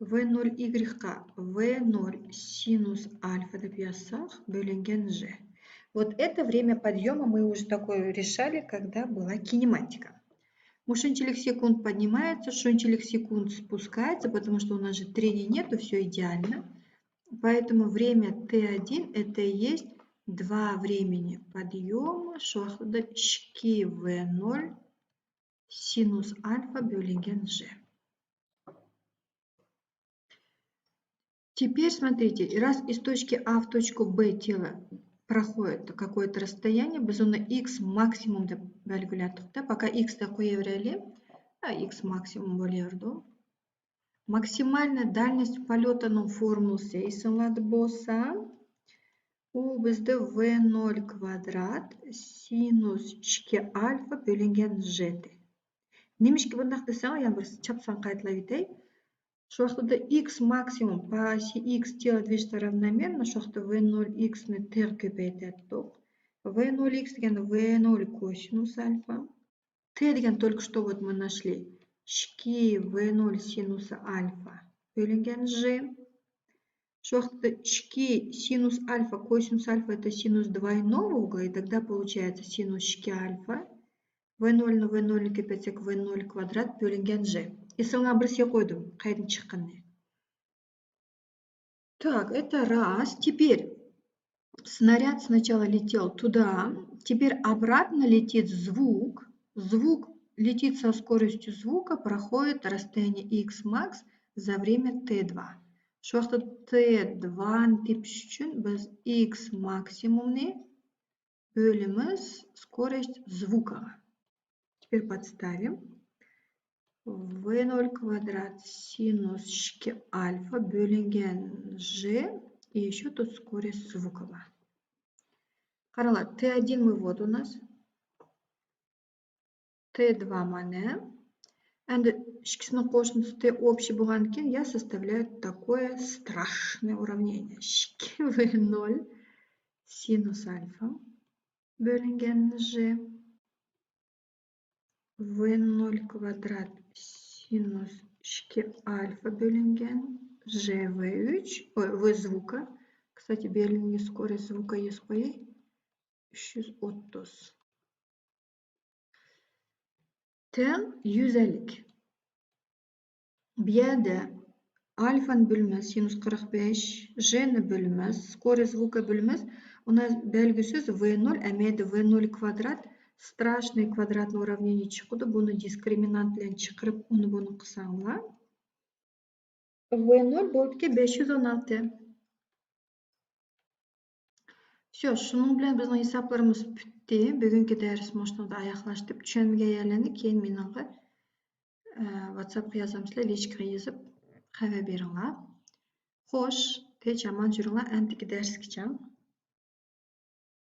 V نۆل Y غا V نۆل سىنۇس ئالفا دەپ يازساق، بۆلۈنگەن G. Вот это время подъёма мы уже такое решали, когда была кинематика. Ну, шунчىلىك سېكۇنت поднимается, шунчىلىك سېكۇنت спускается, потому что у нас же трения нету, всё идеально. Поэтому время Т один это есть два времени подъёма, شۇ ۋاقىتتا ئىككى V نۆل سىنۇس ئالفا بۆلۈنگەن G. Теперь смотрите, раз из точки А в точку Б тело проходит какое-то расстояние, بىز ئۇنى X ماكسىمۇم دەپ بەلگىلەتتۇق-تا، пока X دەپ قويۇۋېرەيلى. ھە، X ماكسىمۇم بولۇۋېرىدۇ. ماكسىمالنىي دالنوست پولېتنىڭ فورمۇلىسى ئېسىڭلاردا بولسا، ئۇ بىزدە V نۆل كۋادرات سىنۇس ئىككى ئالفا بۆلۈنگەن G T. نېمىشقا بۇنداق دېسەڭ، يەنە بىر چاپسان قايتىلاپ ئۆتەي. شۇ ۋاقىتتا X ماكسىمۇم по оси X тело движется равномерно، شۇ ۋاقىتتا V نۆل X نى T غا كۆپەيتەتتۇق. V نۆل X دېگەن V نۆل كوسىنۇس ئالفا. T دېگەن только что вот мы нашли. ئىككى V نۆل سىنۇس ئالفا بۆلۈنگەن G. شۇ ۋاقىتتا ئىككى سىنۇس ئالفا كوسىنۇس ئالفا это синус двойного угла, и тогда получается синус ئىككى ئالفا. V نۆلنى V نۆلنى كۆپەيتسەك V نۆل كۋادرات بۆلۈنگەن G. ئېسىڭلار بىرسىگە قويدۇم قايدىن چىققىنىنى. Так, это раз. Теперь снаряд сначала летел туда, теперь обратно летит звук. Звук летит со скоростью звука, проходит расстояние X макс за время Т два. شۇ ۋاقىتتا Т два نى تېپىش ئۈچۈن بىز X ماكسىمۇمنى بۆلىمىز скорость звуكىغا. Теперь подставим. V нөл квадрат синус ئىككى ئالفا بۆلۈنگەن G ещё тут скорость звука бар. قاراڭلار, Т один мы вот у нас. Т два مانا. Endi ئىككىسىنىڭ قوشۇندىسى Т общий بولغاندىكىن я составляют такое страшное уравнение. ئىككى V نۆل سىنۇس ئالفا بۆلۈنگەن G. V نۆل كۋادرات سىنۇس ئىككى ئالفا بۆلۈنگەن G V ئۈچ، ой, V звука. Кстати, بېرىلگەن скорость звука يېزىپ قوياي. ئۈچ يۈز ئوتتۇز. تەڭ يۈز ئەللىك. بۇ يەردە ئالفانى بىلىمىز، سىنۇس قىرىق بەش، G نى بىلىمىز، скорость звука بىلىمىز. ئۇنىڭ بەلگىسىز V نۆل، ئەمەلىيەتتە V نۆل كۋادرات، страшный квадратное уравнение چىقىدۇ. بۇنى دىسكرىمىنانت بىلەن چىقىرىپ، ئۇنى بۇنى قىلساڭلار، V نۆل بولدىكى بەش يۈز ئون ئالتە. شۇ، شۇنىڭ بىلەن بىزنىڭ ھېسابلىرىمىز پۈتتى. بۈگۈنكى دەرس مۇشۇنىڭدا ئاياغلاشتى. چۈشەنمىگەن يەرلەرنى كېيىن مېنىڭغا، ئە، ۋاتساپقا يازامسىلەر، لىچكىغا يېزىپ خەۋەر بېرىڭلار. خوش، تىنچ ئامان يۈرۈڭلار، ئەتىكى دەرسكىچە.